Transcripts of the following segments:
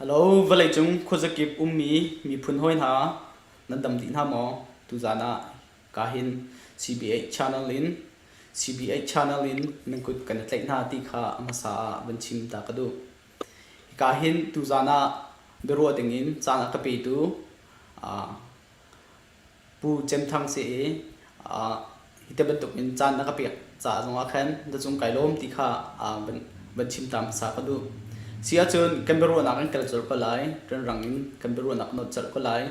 Hello, vawleicung khuazakip ummi miphun hawi hna, nan dam dih hna maw? Tuzaan ah kahin CBH channel in CBH channel in nan kut kan i tlaih hna ti kha a hmasa ah van chim ta ka duh. Hika hin tuzaan ah biaruah dingin caan a ka petu Pu Cem Thang si i hi te bantukin caan na ka pek caah zongah khan na cung kai lawm ti kha van chim ta hmasa ka duh. Si ahcun kan biaruahnak in kal colh ko lai, rianrang in kan biaruahnak nawt colh ko lai.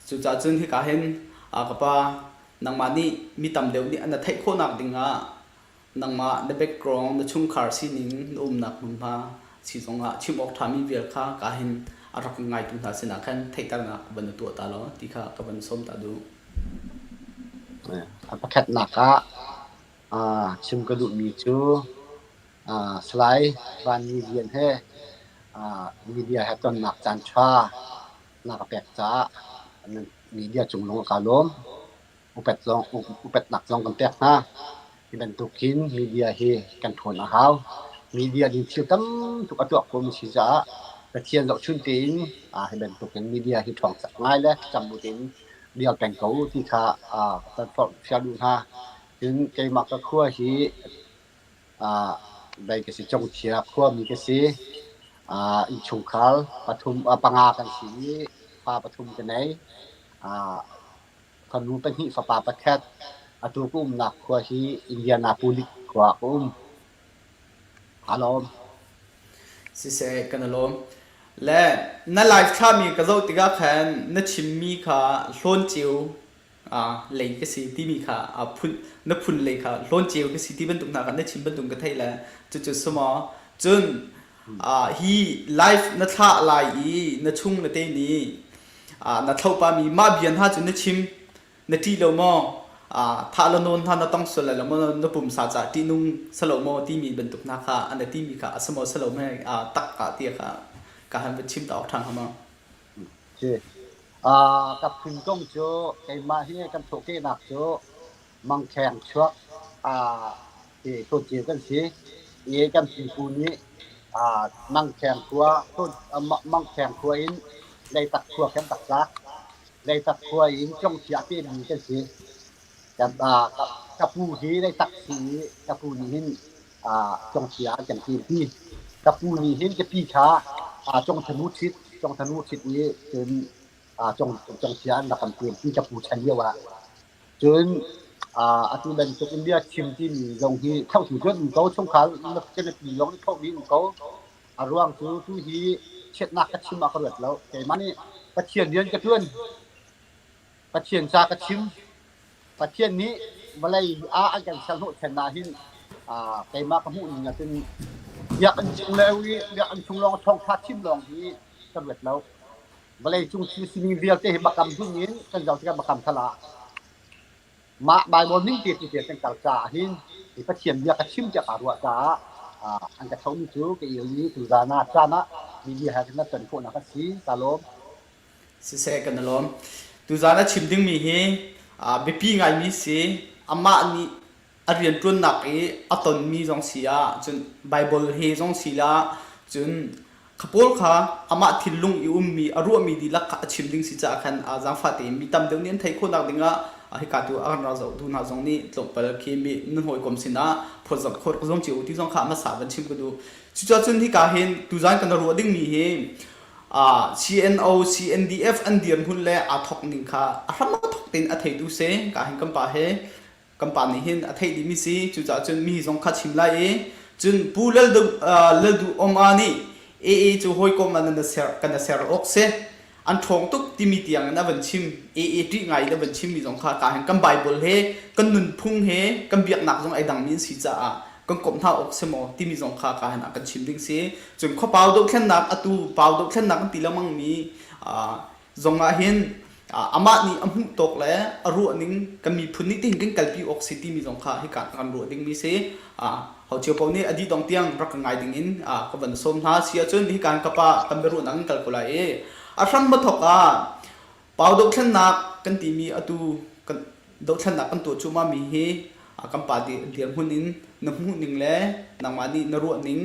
Cucaah cun hika hin ka pa nangmah nih mi tam deuh nih an na theih khawhnak dingah nangmah na background, na chungkhar sining, na umnak hmunhma si zongah chim awk ṭhami vial kha ka hin a rak ngaitu hna sinah khan theihternak van na tuah ta law ti kha ka van sawm ta duh. A pakhatnak ah chim ka duhmi cu Salai Vanni Lian he media he tonnak caanṭha na ka pek caah media cung lawng kaa lawm. Upat zong upatnak zong kan pek hna. Hi bantuk hin media hi kan ṭhawn a hau. Media nih thil tam tuk a tuah khawhmi si caah Pathian zohchun tein hi bantuk in media hi ṭhawng cak ngai le cam bu tein bial peng ko ti kha kan forhfial duh hna. Cun keimah ka khua hi Dei ka si, Congthia khuami ka si. Innchungkhar pathum, panga kan si i fa pathum ka nei. Fanu pahnih, fapa pakhat. Atu ka umnak khua hi Indianapolis khua ah ka um. Aa lawm. Siseh, kan i lawm. Le na live thlami ka zoh tikah khan na chimmi kha hlawn cio lei ka si timi kha phun na phun lei kha hlawn ceu ka si ti bantuk hna kha na chim bantuk ka theih le cucu sumaw cun hi life na thlah lai i na chung na te nih na thlopa mi mah bia hna cu na chim na ṭih lo maw thah la nawn hna na tong sual lai lo maw na pumsa ca ṭihnung salo maw timi bantuk hna kha ana timi kha a samaw salo me tak ka tia kha ka han van chim ta awk ṭhang hama Si. Ka phun kong cu keimah hi kan thawhkehnak cu mangkheng chuak ti hlawtceu kan si. I kan pipu nih mangkheng khua mangkheng khua in Leitak khua kan rak tlak. Leitak khua in Congthia a pemmi kan si. Ka pu hi Leitak si i ka pu nih hin Congthia an kan ṭinpi. Ka pu nih hin ka pi kha Congthanu ṭhit, Congthanu ṭhit i cun Congthia an rak kan ṭinpi ka pu chan lio ah. Cun atu bantuk in bia chim timi zong hi thlauhtu cu an um ko, chungkhar kan pi zong nih thlauhmi um ko. A ruang cu tu hi chiatnak ka chim ah ka ruat lo. Keimah nih Pathian rian ka ṭuan. Pathian ca ka chim. Pathian nih vawlei ah an kan ser hnawhchan ahhin keimah ka hmuh ning ahcun biakinn chung le biakinn chung lawng thawngṭha chim lawng hi ka ruat lo. Vawlei cung thil sining vialte hi biakam ding in kan zoh tikah biakam kha la. Mah Baibal ning te tu kan kal caah hin hi Pathian bia ka chim tiah kaa ruah caah an ka thomi cu ka il i tuzaan ah caan ah media he kan ton khawhnak a si. Ka lawm. Siseh kan i lawm. Tuzaan a chim dingmi hi biapi ngaimi si. Amah nih a rianṭuannak i a tonmi zong si ah cun Baibal he zong si la cun kha pawl kha amah thinlung i ummi a ruahmi dihlak kha a chim ding si caah khan zaangfah tein mi tam deuh nih an theih khawhnak dingah hika tu a kan rak zohtu hna zong nih tlawmpal khi mi nan hawikom sinah phawtzamh khawh rak zuam cio u ti zong kha hmasa van chim ka duh. Cucaah cun hika hin tuzaan kan ruah dingmi hi CNO, CNDF an dirhmun le aa thawk ning kha a hram a thawk tein a theitu si. Ka hin kan pa he kan pa nih hin a theih dihmi si. Cucaah cun mi zong kha chim lai i cun Pu Lal Duh Lal Duh Om A nih AA cu hawikom ah nan ser kan ser awk si. An ṭhawng tuk timi tiang in a van chim. AA ṭih ngai in a van chimmi zong kha ka hin kan Bible he kan nunphung he kan biaknak zong ai dangmi an si caah kan komh hna awk si maw timi zong kha ka hin a kan chim ding si. Cun khuapau dohthlennak atu pau dohthlennak kan ti lengmang mi zong ah hin amah nih a hmuh tawk le a ruah ning kan miphun nih tihin kan kalpi awk si timi zong kha hika kan ruah ding mi si. Ho cio paoh nih a dih dong tiang rak ka ngai ding in ka van sawm hna si ahcun hika ka pa kan biaruahnak in kal ko lai i a hram hmathawk ah Pau dohthlennak kan timi atu kan dohthlennak kan tuah cuahmah mi hi kan pa dirhmun in na hmuh ning le nangmah nih na ruah ning.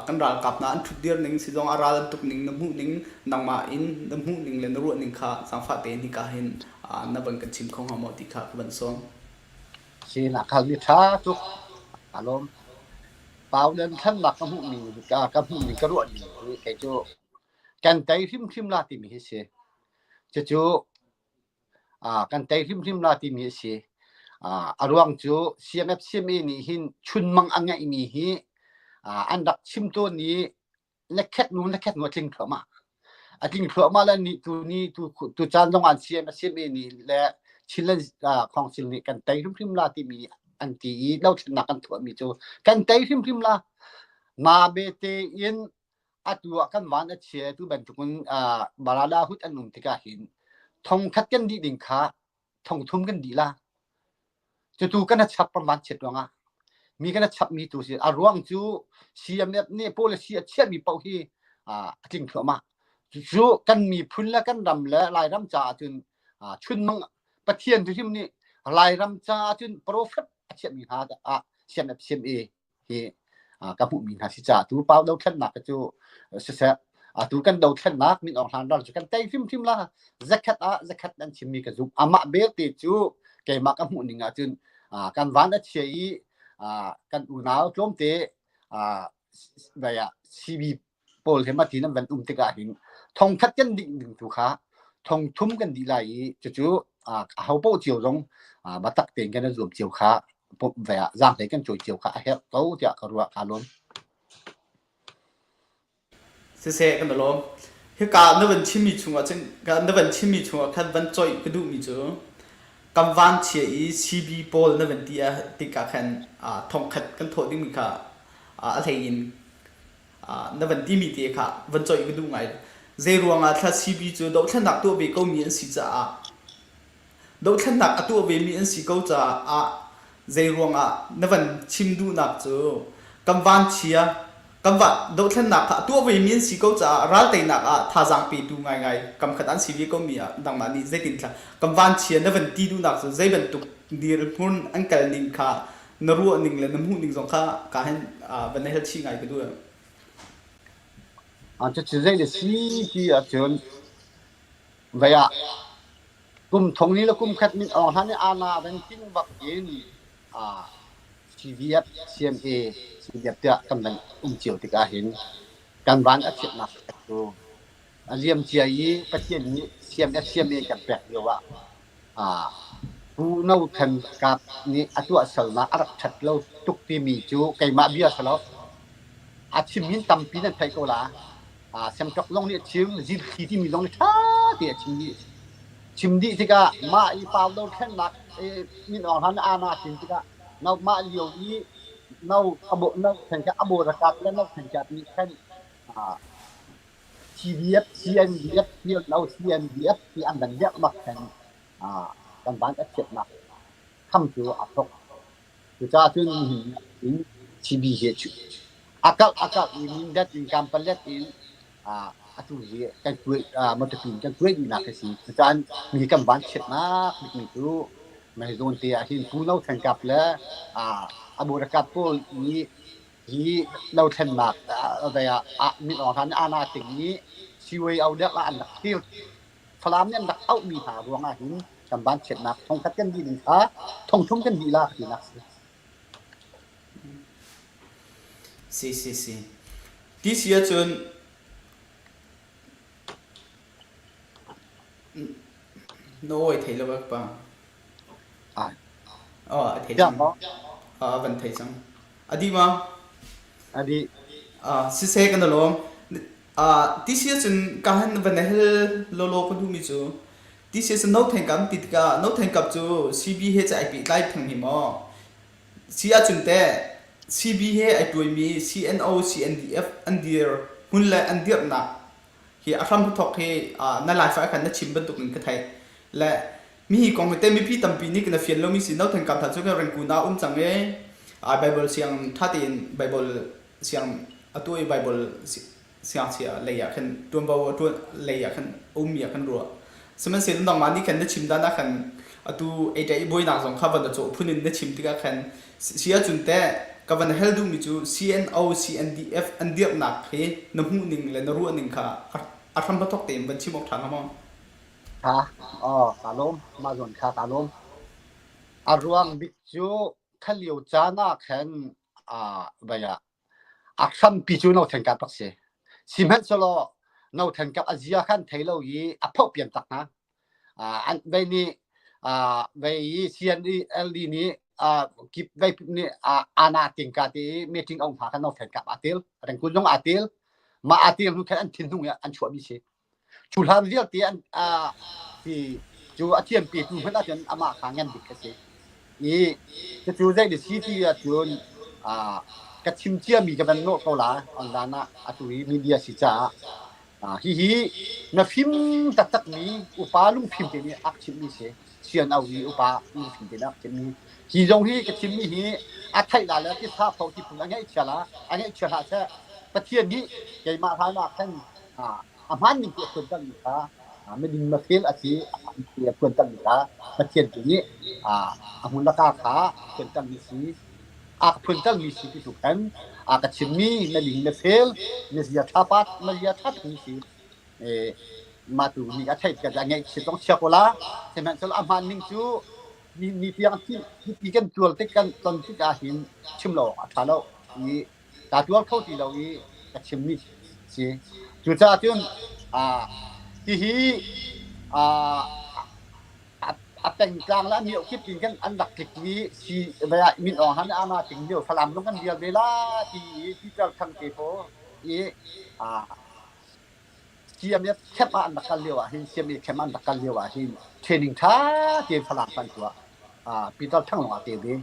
Kan ralkap hna an ṭhutdir ning si zong a ral an tuk ning na hmuh ning nangmah in na hmuh ning le na ruah ning kha zaangfah tein hika hin na van kan chim kho hnga maw ti kha ka van sawm. Sinak hal mi ṭha tuk. Aa lawm. Paulan thlannak ka hmuh ning ka hmuh ning ka ruah ning hi kei cu kan tei hrimhrim la timi hi si. Cucu kan tei hrimhrim la timi a si. A ruang cu CMF CMA nih hin chunmang a ngeihmi hi an rak chim tawn i lekhet nu lekhet nu a tling thluahmah. A tling thluahmah le ni tu ni tu tu caan zong an CMF CMA nih le Chinland Council nih kan tei hrimhrim la timi an ti i dothlennak kan tuahmi cu kan tei hrimhrim la. Ma bete in atu ah kan van a chia tu bantukin Barada hut an um tikah hin thongkhat kan dih ding kha thongthum kan dih la. Cutu kan a chap van chiat ruangah mi kan a chap mi tu si a ruang cu CMF nih policy a chiah mi paoh hi a tling thluahmah. Cu kan miphun le kan ram le Lairam caah cun chunmang Pathian hrim nih Lairam caah cun prophet a chiah mi hna ah CMF CMA hi ka hmuhmi hna si caah tu pau dothlennak cu siseh atu kan dothlennak min Aung Hlaing ral cu kan tei hrimhrim la zakhat ah zakhat an chimmi ka zumh amah belte cu keimah ka hmuh ning ahcun kan van a chia i kan unau tlawmte CB pawl he matin an van um tikah hin thongkhat kan dih ding tu kha thongthum kan dih lai i cucu aho paoh cio zong biatak tein kan i zuam cio kha ve ah zaanghlei kan cawi cio kha a herh ko tiah ka ruah kaa lawm. Siseh kan i lawm. Hika na van chimmi chungah cun na van chimmi chungah khan van coih ka duhmi cu kan van chia i CB pawl na van ti tikah khan thongkhat kan thawh dingmi kha a hlei in na van timi te kha van coih ka duh ngai. Zei ruangah thla CB cu dohthlennak tuah ve komi an si caah dohthlennak a tuah vemi an si ko caah zei ruangah na van chim duhnak cu kan van chia kan va dohthlennak kha a tuah vemi an si ko caah ral teinak ah thazaang petu ngaingai kamkhat an si ve komi ah nangmah nih zeitin thla kan van chia na van ti duhnak cu zei bantuk dirhmun an kal ning kha na ruah ning le na hmuh ning zong kha ka hin van hel chih ngai ka duh. Cucu zei le si ti ahcun vei ah kum thong ni le kum khat min Aung Hlan i ana van ting bak in CDF, CMA, CDF tiah kan van um cio tikah hin kan van a chiatnak cu a liam cia i Pathian nih CMF, CMA kan pek lio ah Pu No Than Kap nih a tuahsernak a rak ṭhat lo tuk timi cu keimah bia si lo. A chim in tampi nan theih ko la. Semṭok zong nih a chim, zilthli timi zong nih ṭha tein a chim dih. Chim dih tikah mah i pau dothlennak min Aung Hlaing aa na tin tikah no mah lio i no abo no Than Kap abo rakap le No Than Kap nih khan CDF, CNDF, CNO, CNDF ti an van dirh bak khan kan van a chiatnak kham cu aa thawk. Cucaah cun nihin in CB hi a kalh a kalh i Mindat in Kanpalet in atu hi kan kuai Matupi in kan kuai dihnak a si. Cucaah mi kan van chiatnak bikmi cu mei zawn te ah hin Pu No Than Kap le Abu Rakap pawl nih Hi dothlennak ah Min Aung Hlaing nih Aana Ting nih CYO lek ah an rak thil. Falam nih an rak auhmi hna ruang ah hin kan vanchiatnak thongkhat kan dih ding kha thongthum kan dih la tinak si. Si si si. Ti si ahcun na awi thei lo pa. Ah. Oh, a thei cang. Ah, van thei cang. A dih ma? A dih. Ah, siseh kan lawm. Ah, ti si ahcun ka han van hel lolo ka duhmi cu ti si ahcun no thank kam ti tikah no thank kap cu CB he ca ai pehtlai theng hi maw? Si ahcun teh CB he ai tuaimi CNO CNDF an dir hmun le an dirhnak hi a hram thawk hi na laifa khan na chim bantuk in ka theih le mi hi kong te mipi tampi nih na fian lomi si no than kam tha cu ka rengkun ah um cang e Bible siang tha tein Bible siang atu i Bible siangchia lei ah khan tuanvo tuan lei ah khan ummi ah khan ruah sihmanhsehlaw nangmah nih khan na chim dan ah khan atu ei buainak zong kha van na cawh phun in na chim tikah khan si ahcun teh. Ka van hal duhmi cu CNO, CNDF an dirhnak hi na hmuhning le na ruahning kha a hram hmathawk tein van chim awk ṭha hnga maw? Ṭha. Aw, kaa lawm. Mah zawn kha kaa lawm. A ruang bik cu kha lio caan ah khan aa vai ah a hrampi cu Nothen Kap a si. Sihmanhsehlaw Nothen Kap a zia khan thei lo i a phohpian tak hna. An vei nih vei i CNLD nih kip vei nih ana tingka ti i meeting a um hna khan Nothen Kap aa tel. Rengkun zong aa tel. Mah aa tel hnu khan an thinhung i an chuahmi si. Cu hlan vialte an hi cu a thiam petu hmanh ahcun amah kha ngan bik a si. I cucu zei na si ti ahcun ka chim ciami ka van nawh ko la online ah atu hi media si caah. Hihi na fim taktakmi upa lungfim te nih a chimmi si. Sian au i upa lungfim te nih a chimmi. Hi zong hi ka chimmi hi a theih la le tisa pho ti phun a ngeihchia la a ngeihchia hlah seh. Pathian nih keimah hlan ah khan a hmaan ning ti a phuantermi kha miding mafel a si ti a phuantermi kha Pathian tu nih a hmun laka kha phuantermi si a ka phuantermi si ti tu khan a ka chimmi na ling na fel na zia ṭha pa na zia ṭha tukmi si mah tu nih a theih tikah ngaihchiat zong chia ko la sihmanhsehlaw a hmaan ning cu ni ni tiang ti kan tual tik kan ton tik ah hin chim lo a ṭha lo i kaa tuar kho ti lo i ka chimmi si. Cucaah cun hihi a pengtlang le a mioh kip in kan an rak tlik i si min Aung Han ama ting lio Falam zong kan rial ve la ti i Peter Thang te pawl i CMF camp ah an rak kal lio ah hin CMA camp an rak kal lio ah hin training ṭha tein Falam kan tuah. Peter Thang lawng ah te ve.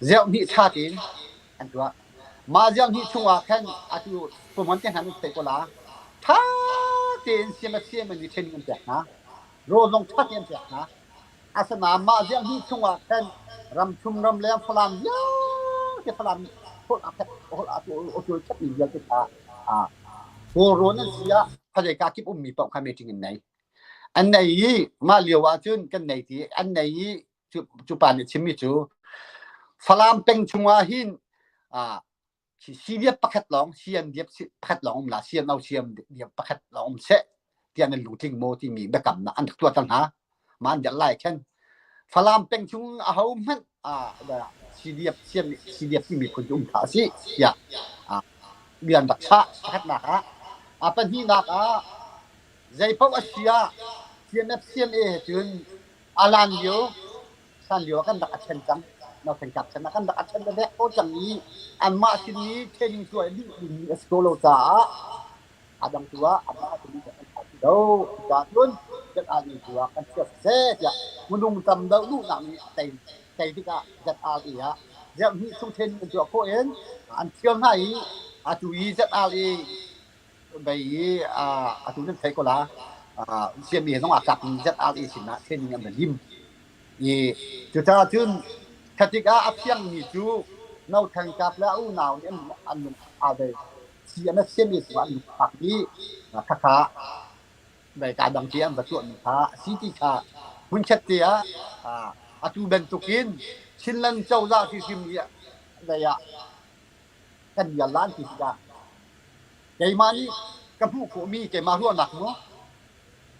Zeuh hnih ṭha tein an tuah. Mah zianghnih chungah khan atu puman te hna nan theih ko la. Ṭha tein siam a siam in training an pek hna. Rawl zong ṭha tein an pek hna. Asinain mah zianghnih chungah khan ramthum ramleng Falam vialte Falam holh a holh a tual mi vialte kha Kawlrawn an si ah khuazeika kip ummi paoh kha meeting an nei. An nei i mah lio ah cun kan nei ti an nei i cu pa nih chimmi cu Falam peng chungah hin CDF pakhat lawng CNDF pakhat lawng um la CNO CNDF pakhat lawng um seh tiah nan lungtling maw timi biakamnak an rak tuah cang hna ma an dirh lai khan Falam peng chung aho hmanh CDF CDF timi phun cu um hlah sih tiah bia an rak chah pakhatnak ah a pahnihnak ah zei paoh a si ah CNF CNA he cun A lan lio, hlan lio ah kan rak a ṭhen cang. Nausen kap chan ah kan rak a ṭhen vek ko cang i anmah sin i training tuah i dih dingmi a si ko lo caah a dang tu ah anmah sin i kan ṭha ti lo. Cucaah cun ZRA tu ah kan chiah siseh tiah minung tam deuh duhnak nih a tei tei tikah ZRA ah zerhnih chung training an tuah khawh in an thial hna i atu i ZRA bei i atu nan theih ko la siami he zong aa tlakmi ZRA sinah training an va lim i cucaah cun khatik ah a fiangmi cu No Thang Kap le a unau nih an lung aa ve CMS siami cungah an lung fak i khakha dai ka dang ti an va tuahmi kha a si ti kha hmunkhat te ah atu bantukin Chinland cozah hrimhrim nih lei ah kan ial lan ti tikah keimah nih ka hmuh khawhmi keimah ruahnak mu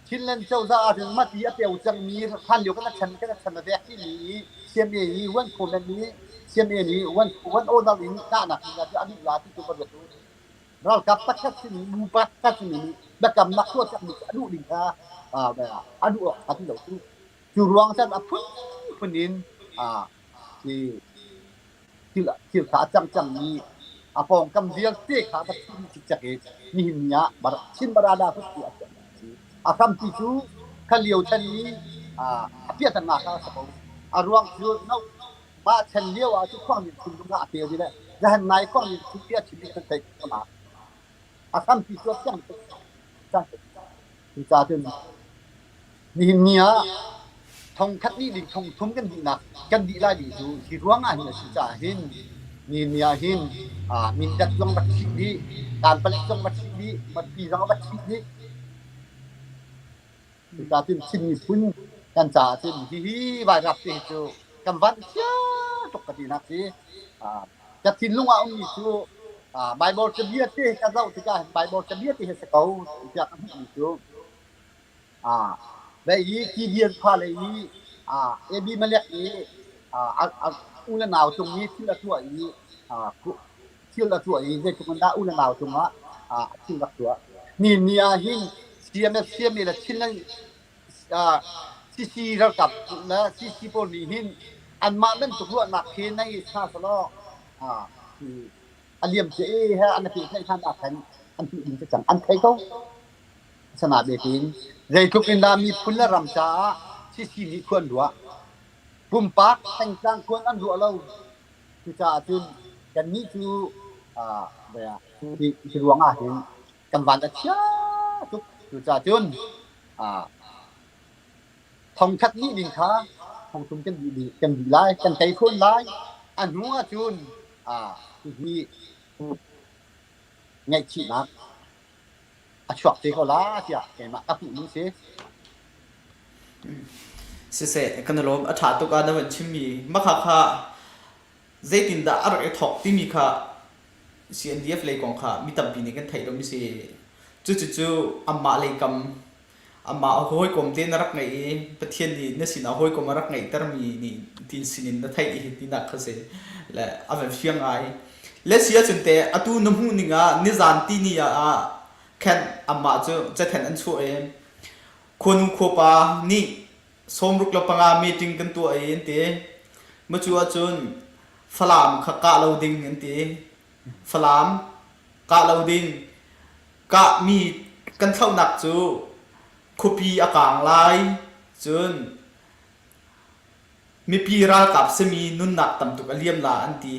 Chinland cozah ahcun mati a peo cangmi hlan lio kan chan kan chan a vek timi i CMA i one comment i CMA nih one one owner in kahnak ding ah a duh la ti tu ka ruat u ralkap pakhat simi bu pakhat simi nih biakamnak tuah cangmi a duh ding kha a duh awk a ti lo cu cu ruang chan a phunphun in hi thil kha a cang cangmi a pawngkam vialte kha va chim cikcek i nihin ni ah Chin Barada hut ti a si. A hrampi cu kha lio chan i a piahtana kha a si ko. A ruang cu no mah chan lio ah cu khuang nih thinlung ah a pel i le zahan nai khuang nih thin a chim i kan theih ko na. A hrampi cu a fiang tuk. Cucaah cun nihin ni ah thongkhat nih ding thongthum kan dihnak kan dih lai ding cu hi ruang ah hin a si caah hin nihin ni ah hin Mindat zong va ṭhih dih, Kanpalet zong va ṭhih dih, Matupi zong va ṭhih dih. Cucaah cun Chin miphun kan caah cun hihi vairap te hi cu kan van chia tuk ka tinak si. Ka thinlung ah ummi cu Baibal cabia te ka zoh tikah hin Baibal cabia te hi si ko tiah ka hmuhmi cu Vei i Gideon fale i Abimelek i a u le nau cung i thil a tuah i thil a tuah i zeitluk in dah u le nau cungah thil rak tuah. Ni ni ah hin CMF CMA le Chinland CC ralkap le CC pawl nih hin anmah bantuk ruahnak khi nei hna selaw a liam cia i he an i pehtlaih hlan ah khan an hmuh ding si cang. An thei ko. Asinain zeitluk in dah miphun le ram caah CC nih khua an ruah. Pumpak pengtlang khua an ruah lo. Cucaah cun kannih cu hi ruang ah hin kan van a chia tuk. Cucaah cun thongkhat nih ding kha thongthum kan dih kan dih lai, kan tei fawn lai. A hnu ahcun hihi ngaihchihnak a chuak te ko la tiah keimah ka hmuh ning si. Siseh, kan i lawm. A ṭha tuk ah na van chimmi makha kha zeitindah a rak i thawk timi kha CNDF lei kong kha mi tampi nih kan theih lomi si. Cucucu amah lei kam amah a hawikom te na rak ngeih i Pathian nih na sinah hawikom a rak ngeihtermi nih tin sinin na theih i tinak kha si. Le a van fiang ngai. Le si ahcun teh atu na hmuh ning ah nizan tini ah khan amah cu cathen an chuah i khuanu khuapa nih 65 meeting kan tuah i an ti. Macu ahcun Falam kha kah lo ding an ti. Falam kah lo ding. Kahmi kan thlauhnak cu khuapi a kaang lai. Cun mipi ralkap simi nunnak tam tuk a liam la an ti.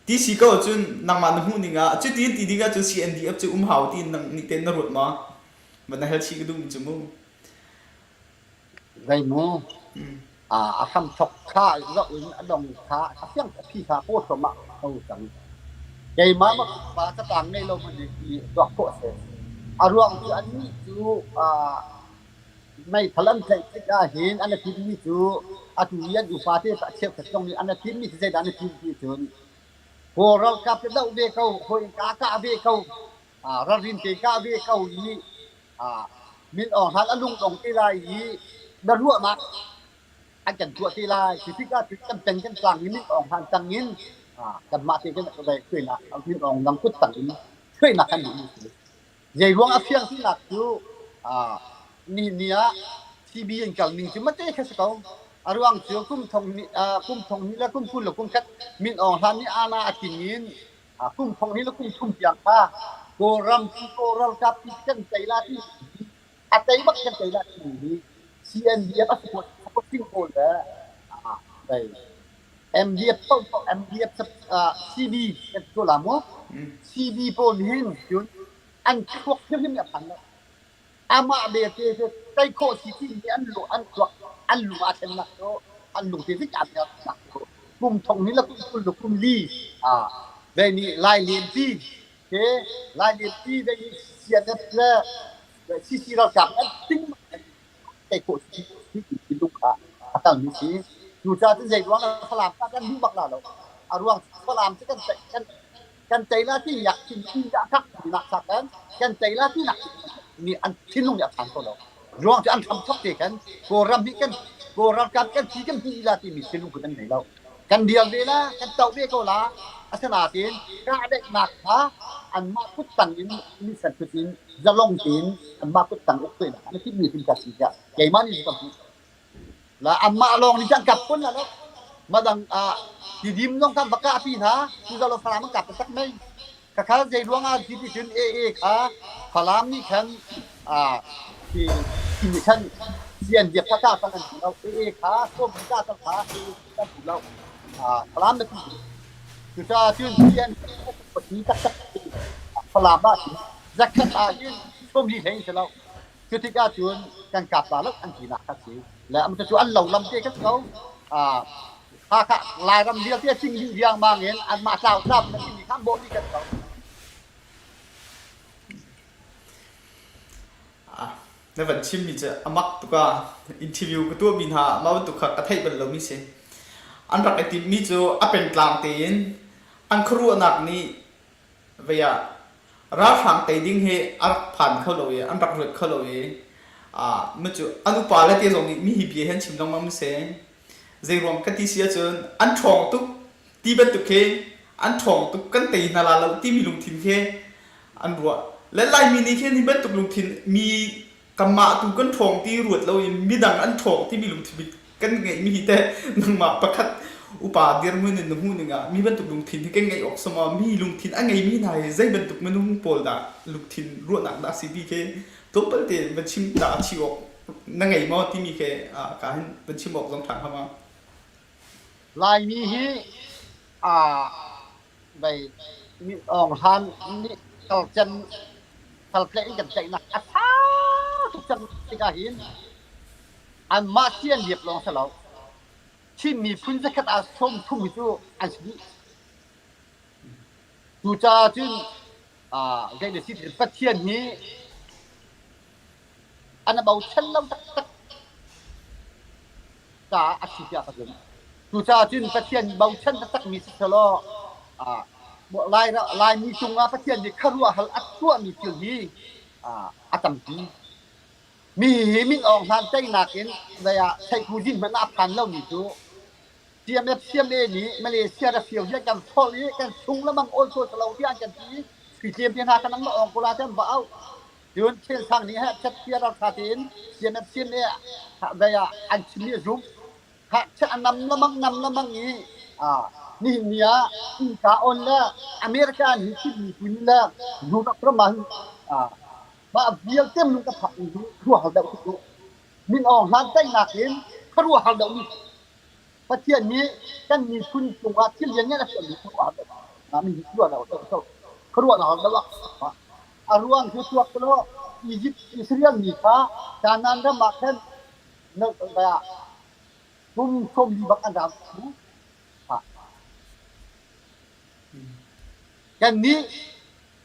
Ti si ko ahcun nangmah na hmuh ning ah cuti in ti ding ahcun CNDF cu um hau tiin nang nih ten na ruat maw? Van na hal chih ka duhmi cu mu. Zeimu a hramthawk kha zoh in a dong kha a fiang a phi kha paw thluahmah ko cang. Keimah ma pa catang ngei lo man hi tuak khawh a si. A ruang cu annih cu meithal an tlaih tik ahhin an i timhmi cu atu i an upa te cheukhat zong nih an i timhmi cu zeidah an i tim ti cun Kawl ralkap te doh ve ko, hawi in kah kah ve ko, ralrin te kah ve ko i Min Aung Hlaing a lungdong te lai i na ruahnak an kan tuah te lai. Cu tikah cun kan peng kan tlang i Min Aung Hlaing tang in kanmah te kan hruainak Min Aung Hlaing kut tang in hruainak kan duhmi si. Zei ruang a fiang tinak cu nihin ni ah CB an kal ning cu mate kha si ko. A ruang cu kum thong kum thong hnih le kum 20 le kum khat Min Aung Hlaing nih ana a tling in kum thong hi le kum thum tiang kha Kawlram cu Kawl ralkap ti kan tei la ti a tei bak kan tei la ti hi CNDF a support supporting pawl le dei MDF paoh MDF CB kan ti ko la mu CB pawl hin cun an thluak hrimhrim nih a phan lo Amah belte cu tei khawh si timi an lung an thluak an lung aa thlennak cu an lungte zik aa thlennak cu kum thong hnih le kum 20 le kum li ve nih Lai Lempi te Lai Lempi ve nih CNF le CC ralkap an ting tei khawh si ti lung kha a kalmi si. Cucaah cun zei ruang ah Falam kha kan duh bak la lo. A ruang Falam cu kan kan kan tei la ti yak thin ti dah kak nak sa kan kan tei la ti nak ni an thinlung nih a phan ko lo ruang cu an hram thok te kan Kawlram hi kan Kawl ralkap kan thi kan hi la timi thinlung put an nei lo kan dial ve la kan to ve ko la asinain kahdaihnak kha anmah kut tang in mi san kut in zalong tein anmah kut tang uk tuinak an timmi tin ka si tiah keimah nih ka hmuh La anmah lawng nih kan kap kun la lo. Madang ah Tidim zong kan va kahpi hna. Tuzalo Falam an kap taktak mei. Khakha zei ruang ah ti ti cun AA kha Falam nih khan ah ti ti nih khan CNDF kha kah cang an ti lo. AA kha Sawm kah cang kha AA kan ti lo. Ah Falam na ti. Cucaah cun CNDF pati taktak Falam ah cun zakhat ah hin sawm li hlei in si lo. Cutik ahcun kan kap ta lo an tinak kha si. Le am cu an lo lam te kha si ko. Ah Hakha Lairam vialte cing dih riangmang in anmah tlau tlau na timi kha an bawh dih kan ko. Ah, na van chimmi cu a mak tuk ah interview ka tuahmi hna mah bantuk kha ka theih bal lomi si. An rak i timhmi cu a pengtlang tein. An khuaruahnak nih vei ah ralhrang tei ding hi a rak phan kho lo i an rak ruat kho lo i cu an upa le te zong nih mi hi bia hi an chim lengmang mi si. Zeiruang ka ti si ahcun an ṭhawng tuk ti bantuk khi an ṭhawng tuk kan tei hna la lo timi lungthin khi an ruah. Le Laimi nih khin hi bantuk lungthin mi kanmah tu kan ṭhawng ti ruat loin midang an ṭhawng timi lungthin kan ngeihmi hi teh nangmah pakhat upa dirhmun in na hmuh ning ah mi bantuk lungthin hi kan ngeih awk sama mi lungthin a ngeimi hna hi zei bantuk minung pawl dah lungthin ruahnak dah si ti khi tlawmpal te van chim ta chi awk na ngei maw timi khi ka hin van chim awk zong ṭha hnga ma? Laimi hi aa Vei Min Aung Hlaing nih kalcen kaltlaih in kan tlaihnak a sau tuk cang tikah hin anmah si an liap lawng si lo. Chin miphun zakhat ah 30 hi cu an si dih. Cucaah cun zei na si Pathian hi an a bochan lo taktak caah a si tiah ka zumh. Cucaah cun Pathian bochan taktakmi si selaw Lai, Laimi cungah Pathian nih khuaruahhal a tuahmi thil hi a tampi. Mi hi min awng hlan teinak in zei ah theihku hmanh ah a phan lomi cu CMF CMA nih Malaysia ra fio hi kan tholh i kan sung lamang awl to lo tiah an kan ti i tlem te hna kan ang ma awng ko la tiah an va auh. Cun Thiansang nih heh tia ralṭha tein CNF CNA vei ah an chimmi a zumh. Heh a nam lamang nam lamang i nihin ni ah innka on le America nih Chin miphun le Europe ram ah hin mah vialte minung ka phak mi hi khuaruahhar deuh tuk Min Aung Hlaing teinak in khuaruahhar deuh mi Pathian nih kan miphun cungah thil lianngan a tuahmi khuaruahhar deuh. Min hi khuaruahhar deuh ah A ruang cu tuak law Izipt Israel mi kha Kanaan ram ah khan kum 40 bak an ram. Kannih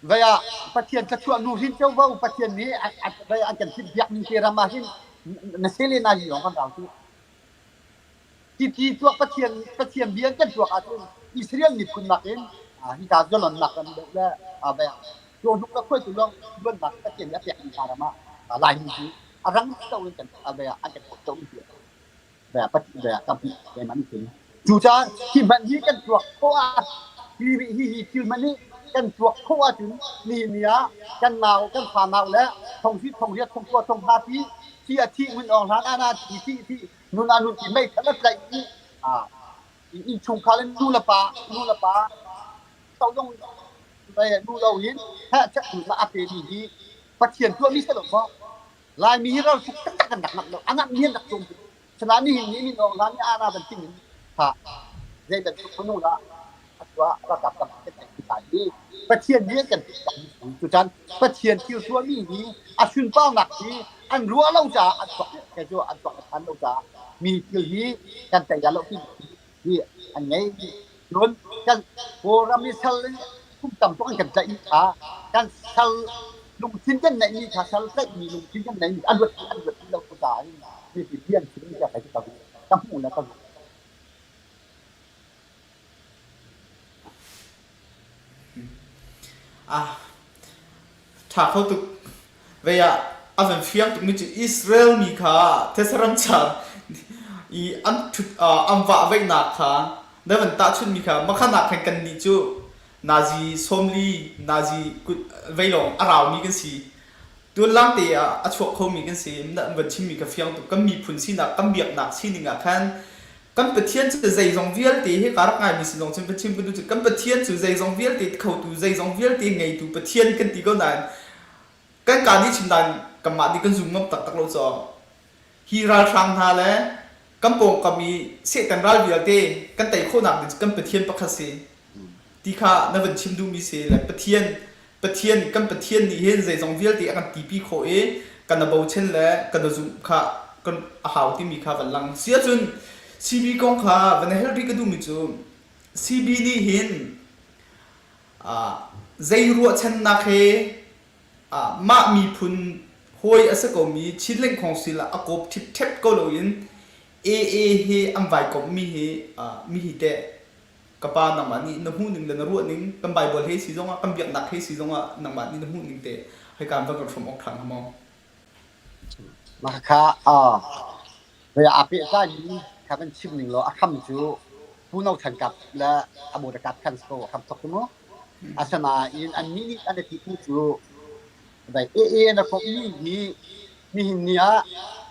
vei ah Pathian thluachuah nuhrin covo Pathian nih vei an kan thimpiak mi te ram ah hin na sele na hi lawng kan rau tu. Titi tuak Pathian Pathian bia kan tuak ahcun Israel miphun nakin hika zalonnak ram deuh le cawhnuk le khuaitu lawng luannak Pathian nih a pekmi hna ram ah Laimi cu a rang to in kan an kan phawt to mi Cucaah hi hmanh hi kan tuak khawh ah hi hi hi thil hmanh hi kan tuak khawh ahcun nihin ni ah kan nau kan fa nau le thong si thong riat thong kua thong hna pi thi a thi ngun awng hlan ana thi thi thi nun a nun ti meithal a tlaih i innchungkhar in nu le pa nu le pa to zong nu lo in heh chet na a pe mi hi Pathian tuahmi si lo maw Laimi hi ral tuk taktak kan rak ngamh lo a ngamh mi an rak tlawm tuk Sanain nihin ni min Aung Hlaing nih ana bantuk in ha zei bantuk minung dah atu ah ralkap tam kan ngeih ti lai i Pathian nih an kan tuahmi si. Cucan Pathian thil tuahmi hi a sunparnak hi an ruah lo caah an tuak kei cu an tuak than lo caah mi thil hi kan tei lo ti hi an ngei. Cun kan Kawlram i sal kum tam tuk an kan tlaihmi kha kan sal lungthin kan neihmi kha sal tlaihmi lungthin kan neihmi an ruat an ruat lo caah hin mipi bian chimmi ka kai ka ka hmuh le ka ruat. Ah, ṭha kho tuk. Vei ah a van fiang tukmi cu Israel mi kha these ramcar i an ṭhut an vahveihnak kha na van tahchunhmi kha makhan ah khan kannih cu nazi 40 nazi kut vei lawng a raumi kan si. Tuanlang te ah a chuak khomi kan si. Na van chimmi kha fiang tuk. Kan miphun sinak, kan biaknak sining ah khan kan Pathian cu zeizong vialte hi ka rak ngaimi sin zong cun va chim ka duh cu kan Pathian cu zeizong vialte khotu zeizong vialte ngeitu Pathian kan ti ko nain kan kaa nih chim nain kanmah nih kan zum ngam taktak lo caw hi ralhrang hna le kan pawngkam i Satan ral vialte kan tei khawhnak ding cu kan Pathian pakhat si ti kha na van chim duhmi si le Pathian Pathian kan Pathian nih hin zeizong vialte a kan tipi khawh i kan a bochan le kan a zumh kha kan a hau timi kha van lang si ahcun CB kong kha van hel rih ka duhmi cu CB nih hin zei ruahchannak he mah miphun hawi a si komi Chin Lengkhong sil ah a kawp ṭhipṭhep ko loin AA he an vai komhmi hi mi hi teh. Ka pa nangmah nih na hmuhning le na ruahning kan Bible he si zongah kan biaknak he si zongah nangmah nih na hmuhning te hika van kan hrawm awk ṭhan hnga maw? Mah kha aa pehtlaimi kha kan chim ning law a hram cu Pu No Than Kap le a Bawi Kap khan si ko a hram thawk cu mu. Asinain annih nih an i ti cu AA na komhmi hi nihin ni ah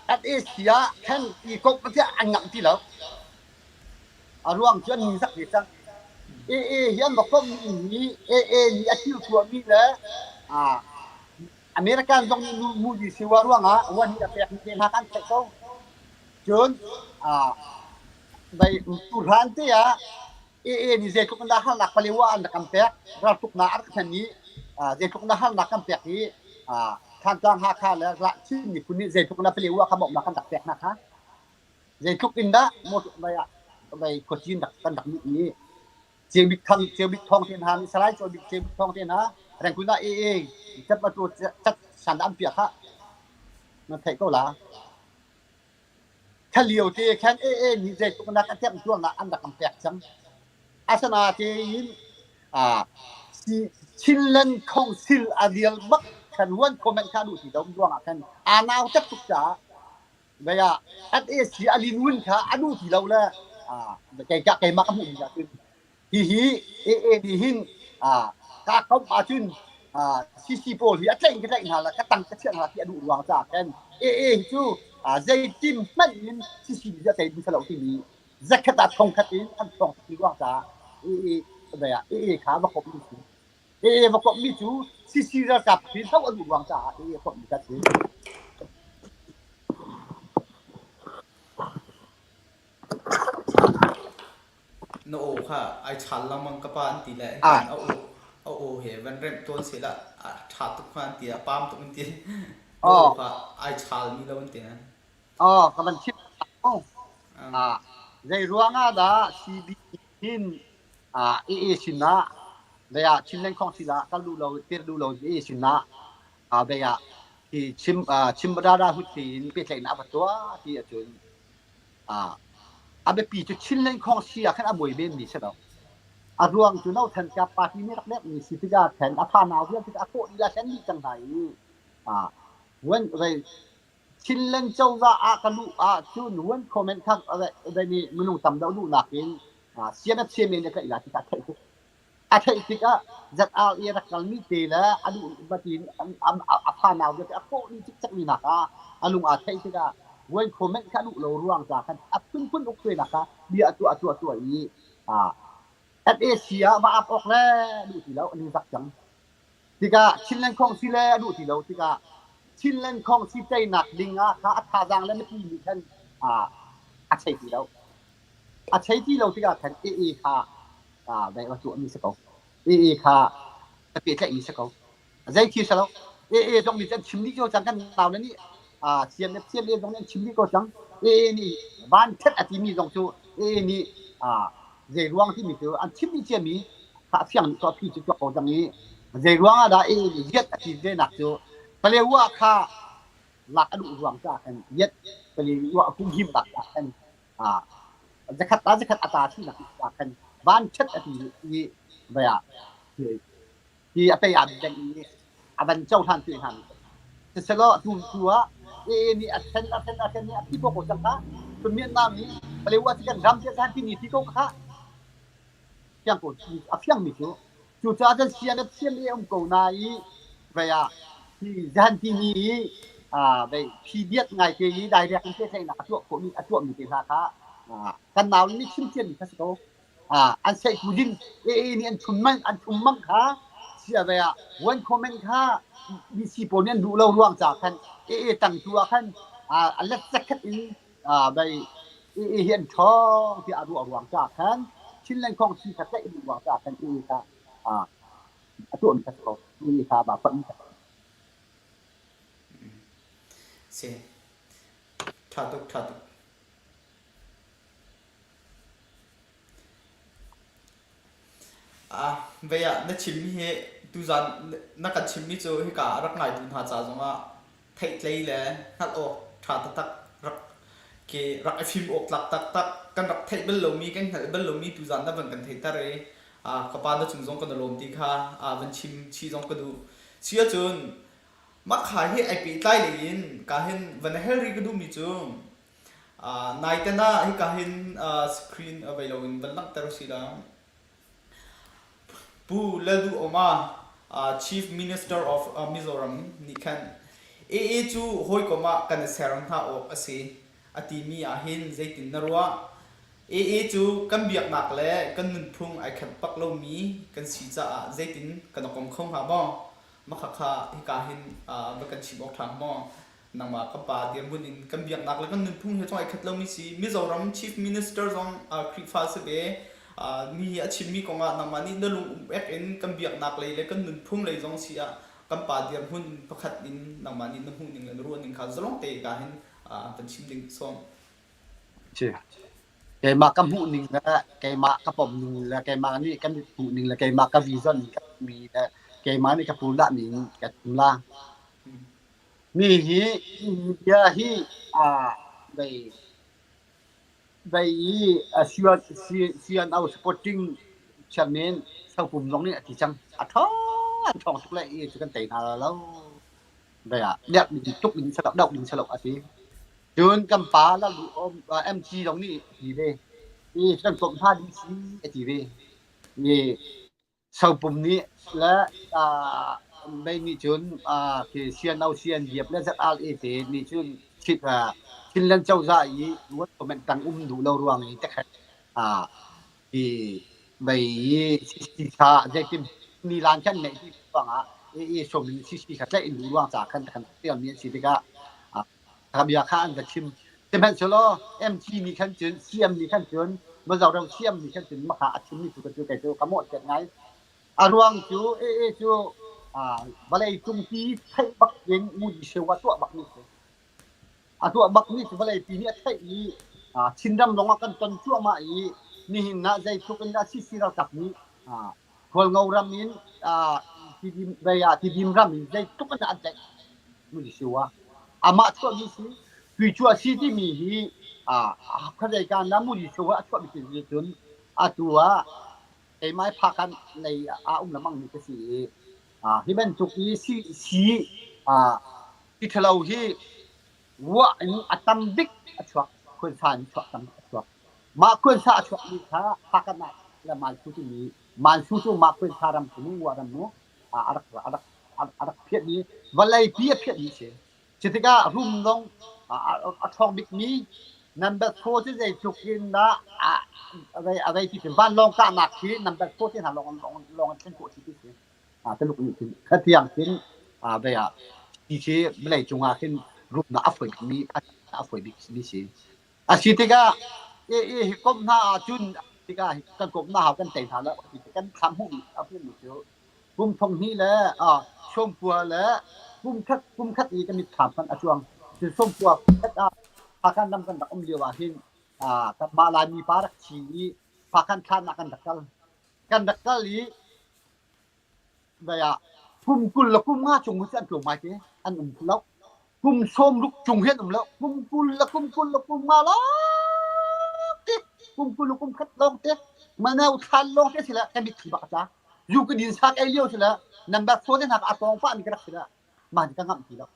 FAC ah khan i komh tiah an ngamh ti lo. A ruang cu an ningzak ve cang. AA hi an va komhmi hi AA nih a thil tuahmi le American zong nih Moody siwa ruangah one a pekmi te hna kan theih ko. Cun tuhlan te ah AA nih zeitluk in dah harnak Palewa an rak kan pek, raltuknak a rak thlen i zeitluk in dah harnak kan pek i Thantlang Hakha le Chin miphun nih zeitluk in dah Palewa kha bawmhnak kan rak pek hna kha. Zeitluk in dah mei khuacin kan rak nih i Cebik Thang Cebik Thawng te hna nih Salai Cebik Cebik Thawng te hna Rangoon ah AA cat ma tu cat san an piah kha na theih ko la. Kha lio te khan AA nih zeitluk nak a temh tuarnak an rak kan pek cang. Asinain Chinland Council a rial bak khan one comment kha duh ti lo ruangah khan aa nau tek tuk caah vei ah FAC a linwin kha a duh ti lo le kei keimah ka hmuh mi ahcun hihi AA nih hin kaa komh ahcun CC pawl hi a tlaih in ka tlaih hna la ka tang ka chiah hna ti a duh ruang caah khan AA hi cu zeitin hmanh in CC nih a tei duh lo timi zakhat ah thongkhat in an thong ti ruang caah AA AA kha va komh mi si AA va komh mi cu CC ralkap hi hloh a duh ruang caah AA komh mi kha si. Na aw kha ai chaal lengmang ka pa an ti le kan a aw a aw he van remh tawn sehla a ṭha tuk hnga an ti a paam tuk an ti. Na aw kha ai chaal mi lo an ti. Aw ka van chim. Ah zei ruang ah dah CB hin ah AA sin ah dei ah Chinland Council ah kal duh lo tir duh lo AA sin ah ah dei ah hi chim chim dada hut tiin pehtlaihnak a va tuah ti ahcun A biapi cu Chinland Khawngsi ah khan a buai menmi si lo. A ruang cu No Than Kap party nih rak lekmi si tikah khan a fanau vialte a kawh dih a hlen dih cang hna i Chinland cozah ah ka luh ahcun one comment kha minung tam deuh duhnak in CNF CMA nih ka ila ti kha a theih tuk. A theih tikah ZRA rak kalmi te le a duh batin a fanau vialte a kawh dih cikcekmi nak ah a lung aa theih tikah Wayne comment kha duh lo ruang ca khan a phunphun uk kha bia a tuah tuah tuah i FAC ah va ap awk le duh ti lo an i zak cang. Tikah Chinland Khawngsi le a duh ti lo tikah Chinland Khawngsi teinak ding ah kha a thazaang le mipi nih khan a chei ti lo. A chei ti lo tikah khan AA kha dai va tuahmi si ko. AA kha a pehtlaihmi si ko. Zei thil si lo. AA zong nih an chim dih ko cang kan nau le nih CNF CNA zong nih an chim dih ko cang. AA nih van thet a timi zong cu AA nih zei ruang timi cu an chim dih ciami kha a fiang dih ko a phi cu tuak ko cang i zei ruang ah dah AA nih yet a ti ve nak cu Palewa kha lak a duh ruang caah khan yet Palewa a humhimnak caah khan zakhat ta zakhat a ta sinak ah khan van ṭhat a ti i vai ah hi a pei aa deng i a van cohlan te hna siselaw tu tu ah AA nih a then a then a then i a thi ko ko cang kha cun Vietnam nih Palewa cu kan ram tiah ti ni ti ko kha fiang ko a fiangmi cu cucaah cun CNF CNA um ko na i vei ah hi zahan timi i vei phidiat ngai te i direct in pehtlaihnak a tuah khawhmi a tuahmi te hna kha kan nau nih chim ciami kha si ko an sehtu ding AA nih an chum mang an chum mang kha sia vei ah one comment kha BC pawl nih an duh lo ruang ca khan AA tang tu ah khan a let zakhat in bei AA hi an ṭhawng tiah a ruah ruang caah khan Chinland kong si kha tlaih a duh ruang caah khan AA kha a tuahmi kha si ko. AA kha ba fonh mi Si. Ṭha tuk, ṭha tuk. Vei ah na chimmi hi tuzaan na kan chimmi cu hika a rak ngaitu hna ca zongah theihtlei le hngalh awk ṭha taktak rak ke rak i fim awk tlak taktak. kan rak theih bal lomi kan hngalh bal lomi tuzaan na van kan theihter i ka pa na cung zong kan i lawm ti kha van chim chih zong ka duh. Si ahcun mah kha hi ai pehtlai lei in ka hin van hel rih ka duhmi cu naiten ah hika hin screen a vei loin van langhter usih law Pu Lalduhoma, Chief Minister of Mizoram nih khan AA cu hawikom ah kan i ser hna awk a si a timi ahhin zeitin na ruah? AA cu kan biaknak le kan nunphung ai khat bak lomi kan si caah zeitin kan i kom kho hnga maw? Mah khakha hika hin va kan chim awk ṭha hnga maw? Nangmah ka pa dirhmun in kan biaknak le kan nunphung he zong ai khat lomi si. Mizoram Chief Minister zong Khrihfa si ve. Mi hi a chimmi kongah nangmah nih na lung um ek in kan biaknak lei le kan nunphung lei zong si ah kan pa dirhmun pakhat in nangmah nih na hmuh ning le na ruah ning kha zalong te ka hin kan chim ding sawm. Keimah ka hmuh ning le keimah ka pom ning le keimah nih kan hmuh ning le keimah ka vision mi le keimah nih ka purdah ning ka chim la. Mi hi bia hi vei vei i CNO supporting chairman Sopum zong nih a ti cang. A ṭhawng an ṭhawng tuk le i cu kan tei hna lo. Vei ah liak ding tuk ding si lo, doh ding si lo a ti. Cun kan pa MC zong nih a ti ve. I kan komh hna ding si a ti ve. I Sopum nih le mei nih cun khi CNO CNDF le ZRA te nih cun Chinland cozah i comment tang um duh lo ruang i tekhat hi mei i CC kha zeitin nilan khan neih ti ruangah i som in CC kha tlaih in duh ruang ca khan kan tialmi an si tikah kha bia kha an va chim. Sihmanhsehlaw MC nih khan cun CM nih khan cun Mizoram CM nih khan cun maka a chimmi cu ka cu kei cu ka mawhchiat ngai. A ruang cu AA cu vawlei cungpi theih bak in Mudi Shewa tuah bak mi si. A tuah bak mi cu vawlei pi nih a theih i Chinram zong ah kan ton cuahmah i nihin ah zeitluk in dah CC ralkap nih Khualngo ram in Tidim vei ah Tidim ram in zeitluk in dah an tlaih Mudi Shewa. Amah chuahmi si Tuicu a si timi hi khuazei kaan dah Mudi Shewa a chuahmi si cun atu ah keimah phakan lei ah um lengmang mi ka si i hi bantuk i si si ti ṭhalo hi ruah in a tam bik a chuak khuansa in chuak tam a chuak mah khuansa a chuak mi kha Hpakant ah le Mansu timi Mansu cu mah khuansa ram cu mu ram mu a rak a rak a rak phiat mi vawlei pi a phiat mi si Cu tikah rum zong a ṭhawng bikmi number four cu zeitluk in dah a vei ti vanlawng kahnak khi number four te hna lawng lawng an thlen khawh ti si. Tuluk nih khin khatiang khin vei ah ti khi vawlei cungah khin rumnak a fawi bikmi a fawi bikmi si. A si tikah hi komh hna ahcun tikah kan komh hna hau kan tei hna lo kan thlam hmuhmi a hmuhmi cu kum thong hnih le sawmkua le kum khat i kan mitthlam hmanh a cuang. Cu sawmkua khat ah Phakhan ram kan rak um lio ah hin kanmah Laimi pa rak thi i Phakhan thlan ah kan rak kal. Kan rak kal i ah kum 20 le kum nga chung hi an tlawm ngai te an um lo. Kum 60 cung hi an um lo. Kum 20 le kum 20 le kum nga lawng te kum 20 le kum khat lawng te maneu thlan lawng te si le kan mitthli bak a tla. Zu ka din sak ei lio si le number four te hna ka a tawng pah mi ka rak si le mah ka ngamh ti lo.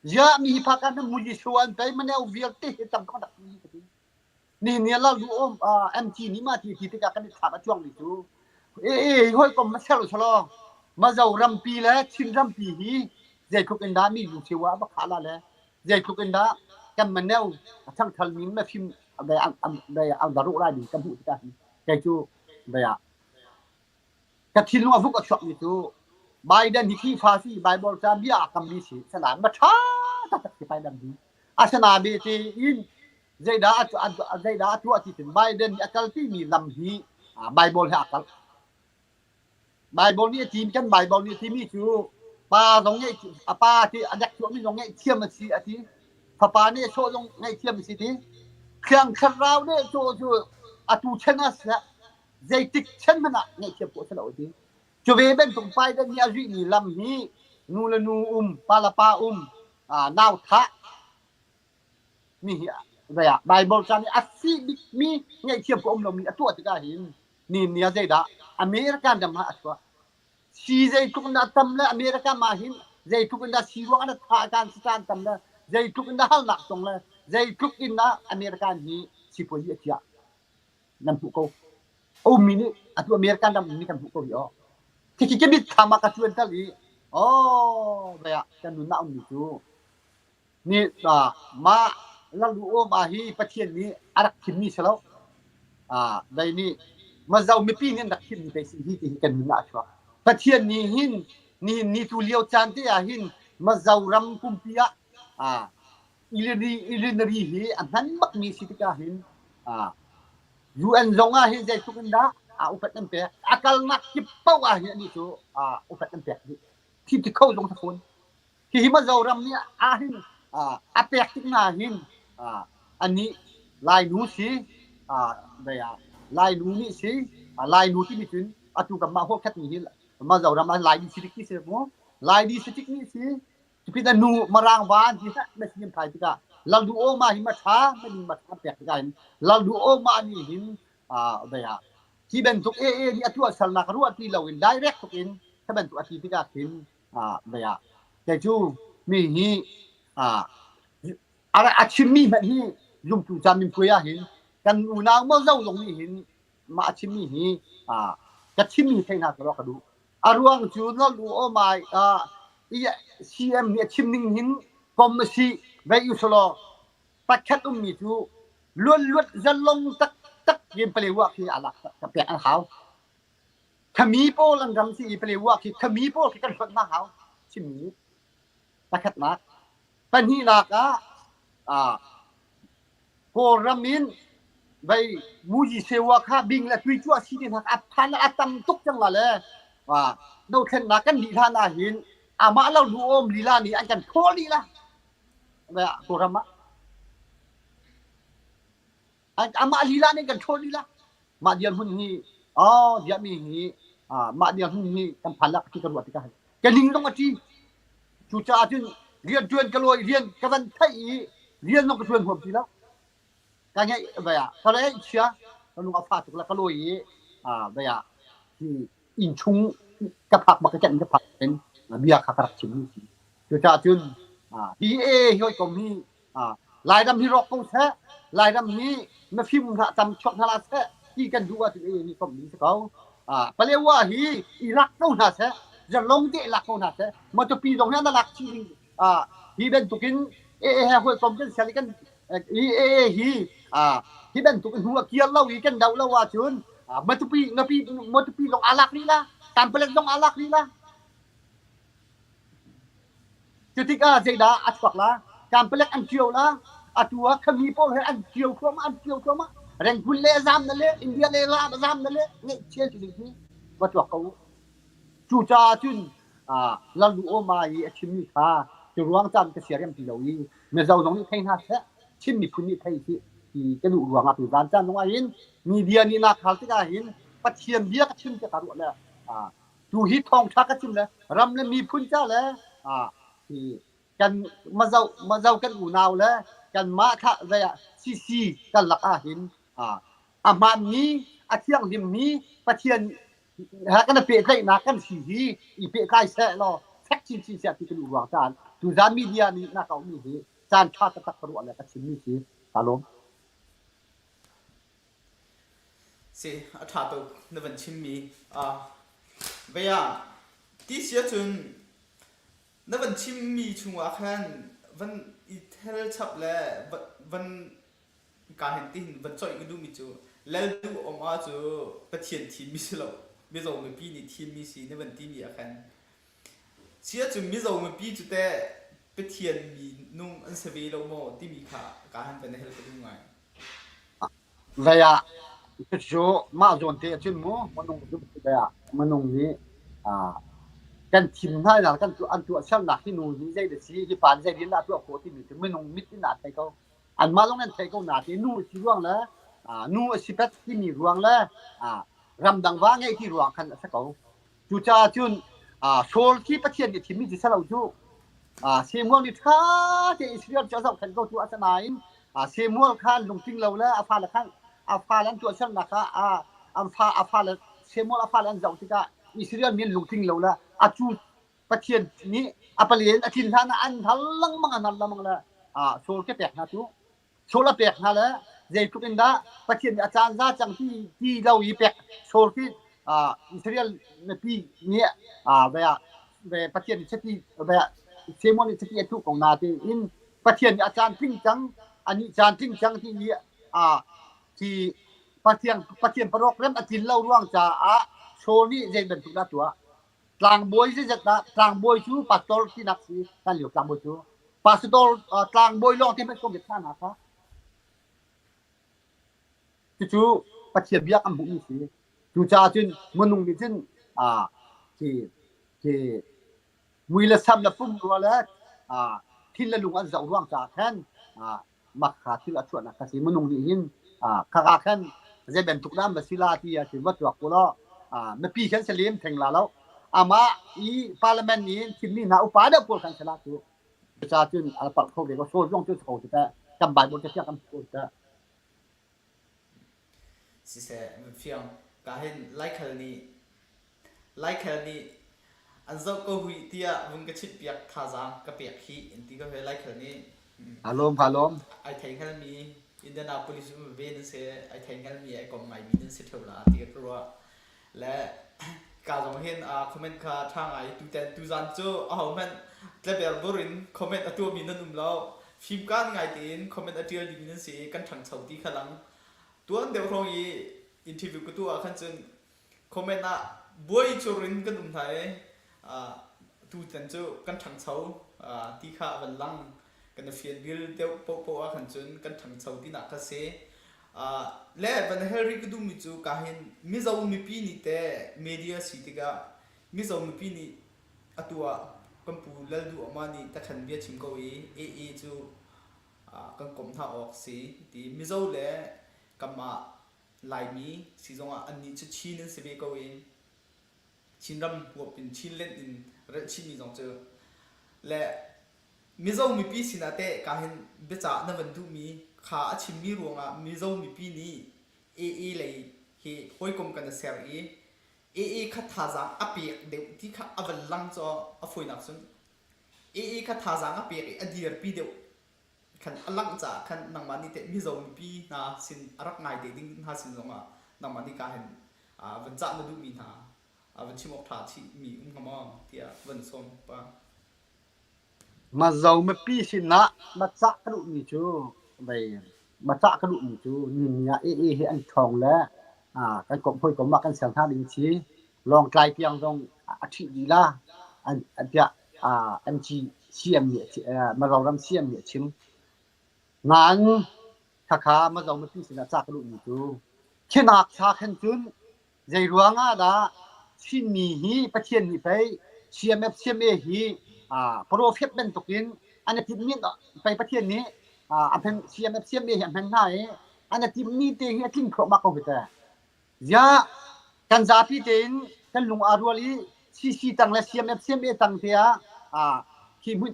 Ziah mi hi phak ah na mui suan pei maneu vialte hi tam ka rak ti ka ti. Nihin ni lal du um MT nih ma ti ti tikah kan i thlak a cuang mi cu e e hawikom ma ser salo Mazo rampi le Chin rampi hi zeitluk in dah mi lu chewa ba kha la le zeitluk in dah kan maneu a thangthal mi ma fim bai bai ang daru lai mi ka hmuh tikah hi kei cu bai ah Ka thinlung a vuk a chuakmi cu Biden hi Khrihfa si Bible ca bia aa kammi si asinain ma ṭha taktak si Biden hi. Asinain in zeidah zeidah a tuah ti cun Biden nih a kalpimi lam hi Bible he aa kalh. Bible nih a ti kan Bible nih a timi cu pa zong ngeih a pa ti a dek tuahmi zong ngaihthiam a si a ti. Fapa nih a sawh zong ngaihthiam a si ti. Thiang Thlarau nih cawh cu atu chan ah siseh zeitik chan hmanh ah ngaihthiam khawh a si lo a ti. Cu ve bantuk Biden nih a zuihmi lam hi nu le nu um, pa le pa um, nau thah mi hi Zei ah Bible ca nih a si bikmi ngaihthiam ko um lomi a tuah tikah hin ni ni ah zeidah American ram ah a chuah. Si zeitluk in dah tam le America mah hin zeitluk in dah si ruang ah tha kan si caan tam le zeitluk in dah harnak tong le zeitluk in dah American hi sipuazi a chiah nan hmuh ko. A ummi nih atu American ram ummi kan hmuh ko hi aw. Khikhi ka mitthlam ah ka cuan tal i oh vei ah kan nun ah ummi cu Nih mah lalu awm ah hi Pathian nih a rak thimmi si lo. Dei nih Mazo mipi nih an rak thimmi pei si hi ti hi kan nun ah a chuak. Pathian nih hin nihin ni tu lio caan te ah hin Mizoram pumpi ah Illinois hi a hman bakmi si tikah hin UN zong ah hin zeitluk in dah upat an pek. A kalnak kip paoh ah hin anih cu upat an pek dih. Thim ti kho zong si fawn. Hihi Mizoram nih ahhin a pek tik hna hin anih Lainu si Lainu nih si Lainu timi cun atu kan mah holh khat mi hi Mizoram ah Lai district ti si mu Lai district nih si cupin a nu Marang va an ti hlah na sin phai tikah Laldu Oma hi ma tha ma ning ma tha pek tikah hin Laldu Oma nih hin hi bantuk AA nih a tuah salnak ruah ti lo in direct tuk in hi bantuk a ti tikah khin vei ah kei cu mi hi a chimmi hmanh hi zumtu ca minpuai ah hin kan unau Mozo zong nih hin mah a chimmi hi ka chimmi thei hna selaw ka duh. A ruang cu nol u aw mai CM nih a chim ning hin pom a si vei u selaw pakhat ummi cu luanluat zalong taktak in Palewa khi a lak ka pek an hau. Khami pawl an ram si i Palewa khi khami pawl khi kan hlonh hna hau chimmi pakhatnak. Pahnihnak ah Kawlram in vei Muji Sewa kha bing le tui cu a si ti hna a phan a tam tuk cang la le dothlennak kan dih hlan ah hin amah lo lu om lila nih an kan thawl dih la Kawlram ah Amah lila nih kan ṭhawl lila. Mah dirhmun hi oh diahmi hi mah dirhmun hi kan phan lak ti ka ruah tikah ka ning zong a ṭi. Cucaah cun rian ṭuan ka lawi rian ka van theih i rian zong ka ṭuan huam ti lo. Ka ngeih vai ah ka le chia ka lung a fa tuk la ka lawi i vai ah hi inn chung ka phak bak ka kenh ka phak in bia kha ka rak chim mi si. Cucaah cun hi e hi hawikom hi Lairam hi rawk ko seh, Lairam hi na fim hna tam chuak hna la seh ti kan duh ahcun ei hi komh ding si ko. Palewa hi i lak ko hna seh, zalong te lak ko hna seh, Matupi zong hi an lak chih ding hi bantukin ee he hawikom kan sial i kan i ee hi hi bantuk hnu a kir lo i kan do lo ahcun Matupi ngapi Matupi zong aa lak rih la, Kanpalet zong aa lak rih la. Cutikah zeidah a chuak la? Kanpalek an ṭio la. Atu ah khami pawl he an ṭio thluahmah, an ṭio thluahmah. Rangoon le a zam na le, India le a zam na le, ngeihchia si ding hi va tuak ko u. Cucaah cun Lallu Awma i a chimmi kha cu ruang caan ka siarem ti lo i Mizo zong nih thei hna seh, Chin miphun nih thei sih ti ka duh ruangah tu zan caan zongah hin media nih naa khal tikah hin Pathian bia ka chim tiah ka ruah le Tu hi thawngṭha ka chim le ram le miphun ca le hi kan mazo mazo kan unau le kanmah thla zei ah CC kan lak ah hin a hmaanmi a thianghlimmi Pathian he kan i pehtlaihnak kan si hi i pehtlai seh law fek chinchin seh ti kan duh ruang caan tuzaan media nih na kauhmi hi caan ṭha taktak ka ruah le ka chimmi si ka lawm. Si, a ṭha tuk na van chimmi. Vei ah, ti si ahcun na van chimmi chungah khan van i thel chap le van ka hin tihin van coih ka duhmi cu lal duh awm ah cu Pathian thimmi si lo Mizo mipi nih thimmi si na van timi ah khan si ahcun Mizo mipi cu teh Pathian mi nung an si ve lo maw timi kha ka han van hel ka duh ngai. Zei ah cucu mah zawn te ahcun mu minung zei ah minung nih kan thim hna nak kan tuah an tuahsernak hi nu hi zei dah si hi pa nih zei rian dah a tuah khawh timi cu minung mit in aa thei ko. Anmah lawng an theih ko nain nu a si ruang le nu a si pet timi ruang le ramdang va ngeih ti ruang khan a si ko. Cucaah cun Saul khi Pathian nih thimmi cu si lo cu. Samuel nih ṭha tein Israel cu a zohkhenh ko tu a si nain. Samuel kha lungtling lo le a fale khan a fale an tuahsernak kha an fa a fale Samuel a fale an zoh tikah Israel mi an lungtling lo le a cu Pathian nih a palen a tlin hlan ah an hal lengmang an hal lengmang le Saul ke pek hna cu Saul a pek hna le zeitluk in dah Pathian nih a caan za cang ti ti lo i pek Saul khi Israel mipi nih ve Pathian nih chiti ve Samuel nih chiti a thuh ko na tiin Pathian nih a caan tling cang anih caan tling cang ti i ti Pathian Pathian program a tlin lo ruang caah Saul nih zei bantuk dah tuah Tlangbawi zeizat dah tlangbawi cu pastor tinak si hlan lio tlangbawi cu pastor tlangbawi lawng te hmanh kong hna kha cucu Pathian bia kan hmuhmi si. Cucaah cun minung nih cun khi khi mui le sam le pumrua le thin le lung an zoh ruang caah khan mak kha thil a chuahnak kha si. Minung nih hin khaka khan zei bantuk dah ma si la ti ah cun va tuak u law mipi khan salim theng la lo. Amah i parliament nih thimmi hna upa deuh pawl khan sala cu. Cucaah cun a palh kho ve ko. Saul zong cu si ko ti teh. Kan Bible te fiang kan ko ti teh. Siseh, fiang ka hin Laikhal nih Laikhal nih an zoh ko hui tiah vun ka chimhpiak thazaang ka pek hih an ti ko he Laikhal nih. Kaa lawm, kaa lawm. Ai thei hngalmi Indianapolis um ve nan si, ai thei hngalmi ai kom ngaimi nan si ṭheo la ti ka ruah. Le ka zong hin comment kha ṭha ngai tutan tuzan cu ahohmanh tleber bur in comment a tuahmi nan um lo. Fimkaan ngai tein comment a ṭial dimi nan si i kan ṭhangcho ti kha lang. Tuan deuh hrawng i interview ka tuah ah khan cun Comment ah buai cur in kan um hna i tutan cu kan ṭhangcho ti kha a van lang. Kan i fian bil deuh paohpaoh ah khan cun kan ṭhangcho tinak kha si. Le van hal rih ka duhmi cu ka hin Mizo mipi nih teh media si tikah Mizo mipi nih atu ah kan pu Lal Duh Oma nih takhan bia chim ko i AA cu kan komh hna awk si ti Mizo le kanmah Laimi si zongah annih cu Chin an si ve ko i Chinram huap in Chinland in relh chihmi zong cu le Mizo mipi sinah teh ka hin biacah na van duhmi kha a chimmi ruangah Mizo mipi nih AA lei hi hawikom kan i ser i AA kha thazaang a pek deuh ti kha a van lang caw a fawinak cun AA kha thazaang a pek i a dirpi deuh khan a langh caah khan nangmah nih teh Mizo mipi hna sin a rak ngai te ding hna sin zongah nangmah nih ka hin van cah na duhmi hna van chim awk ṭha chihmi um hnga maw tiah van sawm pa. Mizo mipi sinah ma cah ka duhmi cu vei ma cah ka duhmi cu ni ah AA hi an ṭhawng le kan komh hawikom ah kan ser hna ding si. Lawngtlai tiang zong a ṭhih dih la an tiah MG CM nih Mizoram CM nih a chim. Nain khakha Mizo mipi sinah ca ka duhmi cu khinak thla khan cun zei ruang ah dah Chinmi hi Pathian nih pei CMF CMA hi prophet bantukin an i timhmi pei Pathian nih a hman CMF CMA hi a hman hna i an i timhmi te hi a tling thluahmah ko hi teh. Ziah kan zapi tein kan lung aa rual i CC tang le CMF CMA tang te ah hi hmun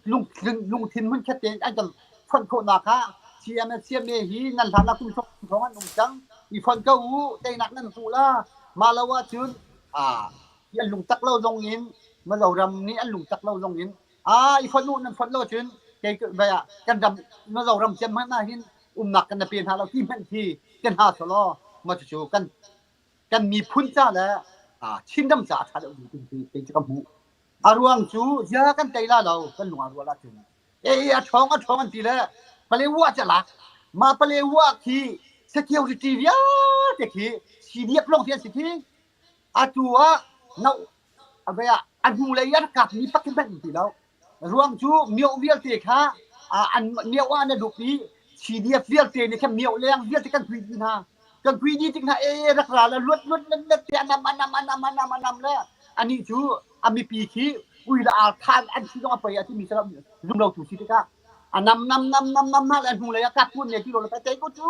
lungthin hmunkhat tein an kan fonh khawhnak kha CMF CMA hi nan hlan ah kum sawm hrawng an um cang i fonh ko u teinak nan hmuh la mah lo ahcun hi an lungtak lo zong in Mizoram nih an lungtak lo zong in i fonh u nan fonh lo cun kei kan ram Mizoram ciam hmanh ah hin umnak kan pe hna lo ti hmanh khi kan ha selaw ma cucu kan kan miphun ca le Chinram ca a ṭha deuh ding ti kei cu ka hmuh. A ruang cu zia kan tei la lo kan lung a rual ahcun e a ṭhawng a ṭhawng an ti le Palewa cu a lak mah Palewa khi security vialte khi CDF lawng khi an si khi atu ah no a hnulei an kapmi pakhat hmanh um ti lo. Ruang cu mioh vialte kha an mioh ah na dup i CDF vialte nih khan mioh leng vialte kan hui dih hna. Kan hui dih tik hna e rak ra le luat luat let let te anam anam anam anam anam le anih cu a mipi khi ui le ar than an thi zong a pei a timi cu zum lo tu si tikah anam nam nam nam nam hna le hnulei ah kap kun ne ti lo le pe ko cu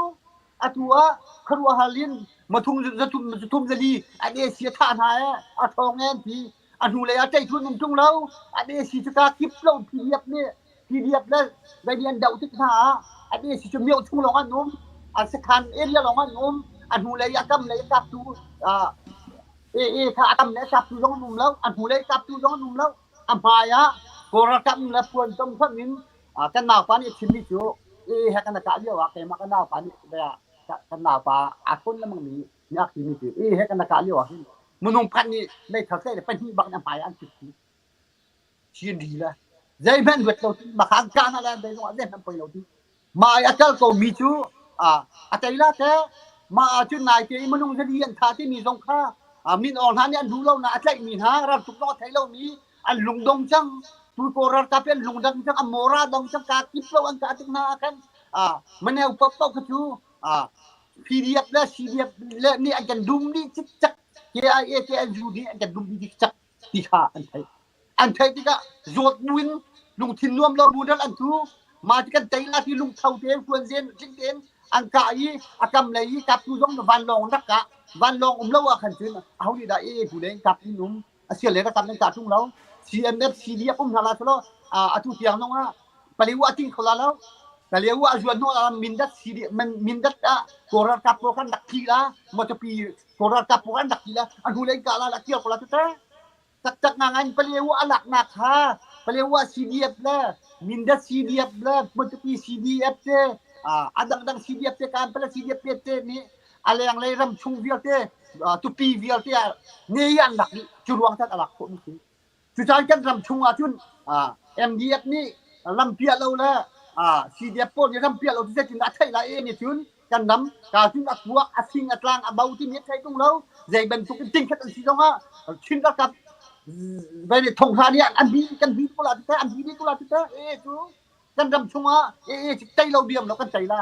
atu ah khuaruahhar in mathum zathum zathum zali an AC a thah hna e a ṭhawng en ti a hnulei ah ṭei thun um ṭung lo an AC cu ka kip lo PDF nih. PDF le Veni an doh tik hna ah an AC cu mio chung lawng an um. An sakhan area lawng an um. A hnulei a kam lei a kaptu AA kha a kam le a kaptu zong an um lo. A hnulei kaptu zong an um lo. A hmai ah Kawl ralkap le puan tom khawm in kan naupa nih a chimmi cu AA he kan i kah lio ah keimah kan naupa nih kan naupa aa thawn lengmang mi nih a timi cu AA he kan i kah lio ah hin minung pakhat nih meithal tlaih le pahnih bak in a hmai ah an tuk Chin ri le zeihmanh ruat lo ti makhan ka na le bei zong ah zeihmanh poi lo ti mah i a kal ko mi cu a tei la te mah ah cun nai te i minung zali an tha timi zong kha min awng hna nih an duh lo na a tlaih mi hna raltuk zong a thei lo mi an lungdong cang tu ko ralkap an lungdang cang a mora dong cang ka kip lo an ka tik hna ah khan maneu pop pop kha cu PDF le CDF le nih an kan dum dih cikcak KIA KNU nih an kan dum dih cikcak ti kha an theih. An theih tikah zawt buin lungthin nuam lo bu dal an tu. Mah ti kan tei la ti lungtho tein kuanzen tling tein an kah i a kam lei i kaptu zong vanlawng rak kah. Vanlawng um lo ah khan cun aho nih dah ee tu leng kap in um a sia le rakam nan kah ṭung lo. CNF CDF um hna la selaw atu tiang zong ah Paliwa ting kho la lo. Paliwa a zuan hnawh la Mindat CD Mindat ah Kawl ralkap pawl kan rak thi la Matupi Kawl ralkap pawl an rak ti la a hnu lei kah la la kir ko la tete taktak nga ngan Palewa a laknak kha Palewa CDF le Mindat CDF le Matupi CDF te a dangdang CDF te kan pala CDF te te nih a lenglei ram chung vialte tupi vialte ah ne an lak dih cu ruang tan a lak khawh mi si Cucaan kan ram chung ahcun MDF nih ram piah lo le CDF pawl nih ram piah lo ti zeitin dah a theih lai e nih cun kan ram ka cun a kuak a fing a tlang a bo timi a thei tung lo zei bantuk in tingkhat an si zong ah Chin ralkap vai nih thonghla nih an bi kan bi ko la ti an bi ko la ti e cu kan ram chung ah e e tei lo diam lo kan tei la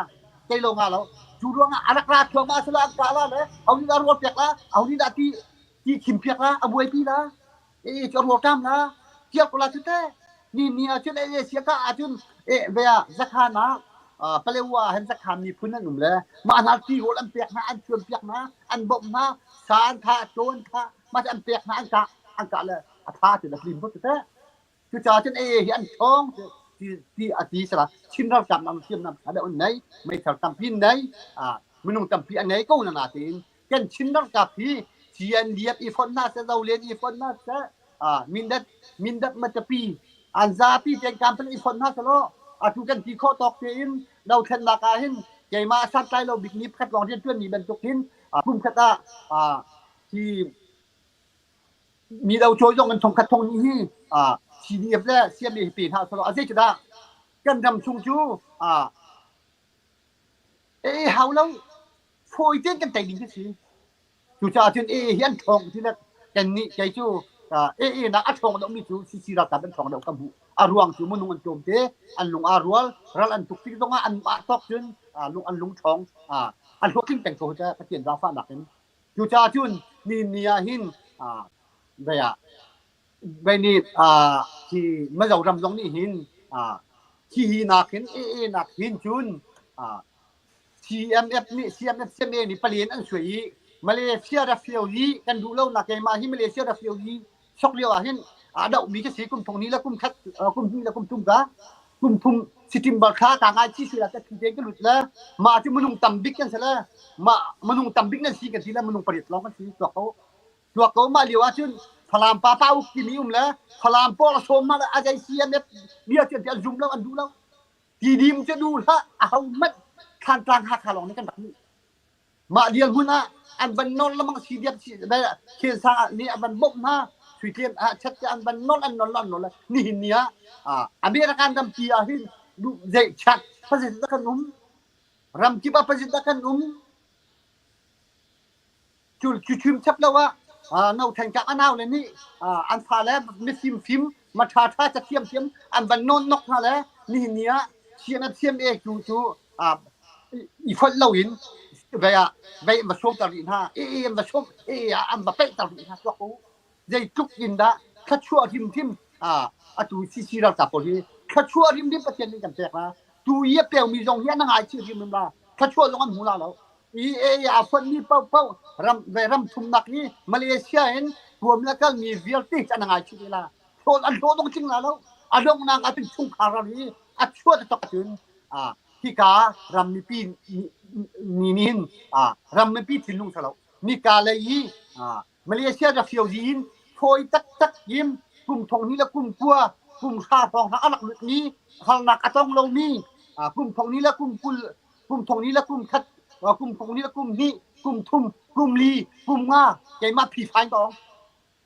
tei lo nga lo cu ruang ah a rak ra thuam ah sila an ka la le ho nih dah rual piak la ho nih dah ti ti khim piak la a buaipi la e cu rual la kiak ko la cu te ni ni ah cun e sia ka ah cun e ve ah zakhan ah Palewa han zakhan miphun an um le mah hna ti rawl an pek hna an chuan piak hna an bawmh hna sa an tha caw an tha mah an pek hna an kah an kah le a tha ti le lim ko te cucaah cun e hi an ṭhawng ti ti a ti sala Chin ralkap nam hriamnam tha deuh an nei meithal tampi nei minung tampi an nei ko na na tiin kan Chin ralkap hi CNDF i fonh hna seh Zolen i fonh hna seh Mindat Mindat Matapi an zapi tein company i fonh hna selaw atu kan ti khawh tawk tein dothlennak ah hin keimah santlai lo bik mi pakhat lawng rian ṭuanmi bantuk hin kum khat ah hi mi do cawi zong in thongkhat thong ni hi CDF le CMA hi pe hna selaw a zeicadah kan ram chung cu e hau lo fawi tein kan tei ding khi si. Cucaah cun AA hi an ṭhawng ti le kannih kei cu AA nak a ṭhawng deuhmi cu CC ralkap an ṭhawng deuh ka hmuh. A ruang cu minung an tlawm te, an lung aa rual, ral an tuk tik zongah an mah tawk cun lung an lung ṭhawng, an hlawhtling peng ko cu Pathian zaangfahnak in. Cucaah cun ni ni ah hin vei ah vei nih hi Mizoram zong nih hin hi hi nak hin AA nak hin cun CMF nih CMF CMA nih palen an suai i Malaysia refugee kan duh lonak keimah hi Malaysia refugee sok lio ah hin a dohmi ka si kum thong ni le kum khat kum hnih le kum thum ka kum thum September thla ka ngai chi sila ka thi te ka lut le mah cu minung tam bik kan si le mah minung tam bik nan si kan si le minung pariat lawng kan si tuak ko tuak ko mah lio ah cun Falam pa pa uk timi um le Falam pawl a sawm ma le a zei CMF bia cu an zum lo an duh lo Tidim cu duh hlah ahohmanh Thlantlang Hakha lawng nih kan rak nih. Mah dirhmun ah an van nawl lamang si diam si Thiansang nih an van bawmh hna Suitlian ah chat an van nawl an nawl an nawl nihin ni ah American rampi ah hin zei chat president kan um ramkip ah president kan um Cu chim chap lo ah no then kak a nau le nih an fale mifim fim ma ṭha ṭha cathiam thiam an van nawn nok hna le nihin ni ah CNF CMA cu cu i fonh lo in vei ah vei an va sawmter rih hna ee an va sawm ee ah an va peihter rih hna tuak u zeitluk in dah thluachuah hrimhrim atu CC ralkap pawl hi thluachuah hrimhrim Pathian nih kan pek la tu i a pekmi zong hi an ngai chih hrimhrim la thluachuah zong an hmu la lo EA aa fonhmi paohpaoh ram ve ram thumnak hi Malaysia in huam le kalmi vialte cu an ngai chih la. Hlawt an hlawh dong tling la lo. A donghnak ah cun chungkhar ram hi a chuah taktak ahcun hika ram mipi ni nih hin ram mipi thinlung si lo nika lei i Malaysia refugee in fawi taktak in kum thong hnih le kum kua kum hra hrawng hna a rak lutmi harnak a tong lomi kum thong hnih le kum 20 kum thong hnih le kum khat kum thong hnih le kum hnih kum thum kum li kum nga keimah phi fain tong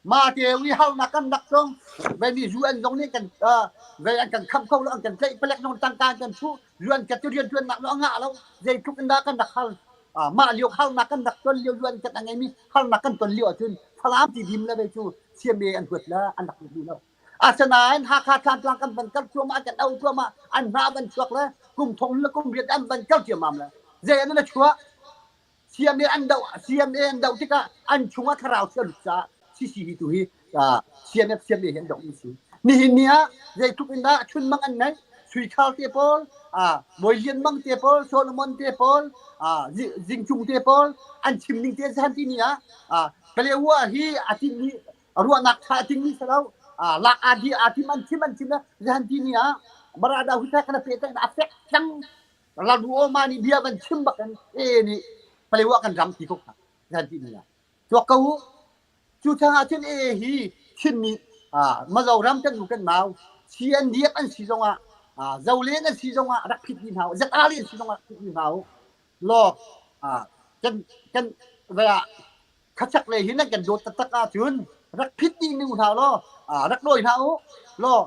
Mah te i harnak kan rak tong. Ve nih UN zong nih kan ve an kan khamh kho lo, an kan tlaih palek zong tangka an kan chuh. UN ka tu rian ṭuannak lo a ngah lo. Zeitluk in dah kan rak har. Mah lio harnak kan rak ton lio UN kan a ngeimi harnak kan ton lio ahcun Falam ti dim le ve cu CMA an huat le an rak duh lo. Asinain Hakha Thantlang kan van kal cuahmah, kan au cuahmah, an hna van chuak le kum thong le kum riat an van kal ciammam le zei an na chuah CMA an doh CMA an doh tikah an chungah thlarau chia lut caah CC hi tu hi CNF CMA hi an doh mi si. Nihin ni ah zeitluk in dah chunmang an ngeih Suikhal te pawl, Bawi Lian Mang te pawl, Solomon te pawl, Zingcung te pawl an chim ning te zahan ti ni ah Kalewa hi a tin mi ruahnak tha a ting mi si lo lak aa di aa tim an chim an chim zahan ti ni ah Marada hu kana pe a fek cang Ralruoma nih bia van chim bak in ee nih Palewa kan ram ti ko kha nan ti mi ah tuak ko u. Cu changah cun ee hi Chinmi Mizoram kan u kan mau CNDF an si zongah Zolen an si zongah rak phit dih hna u ZRA an si zongah rak phit dih hna u law kan kan khachak lei hin an kan dawt taktak ahcun rak phit dih nu hna law rak dawi hna u law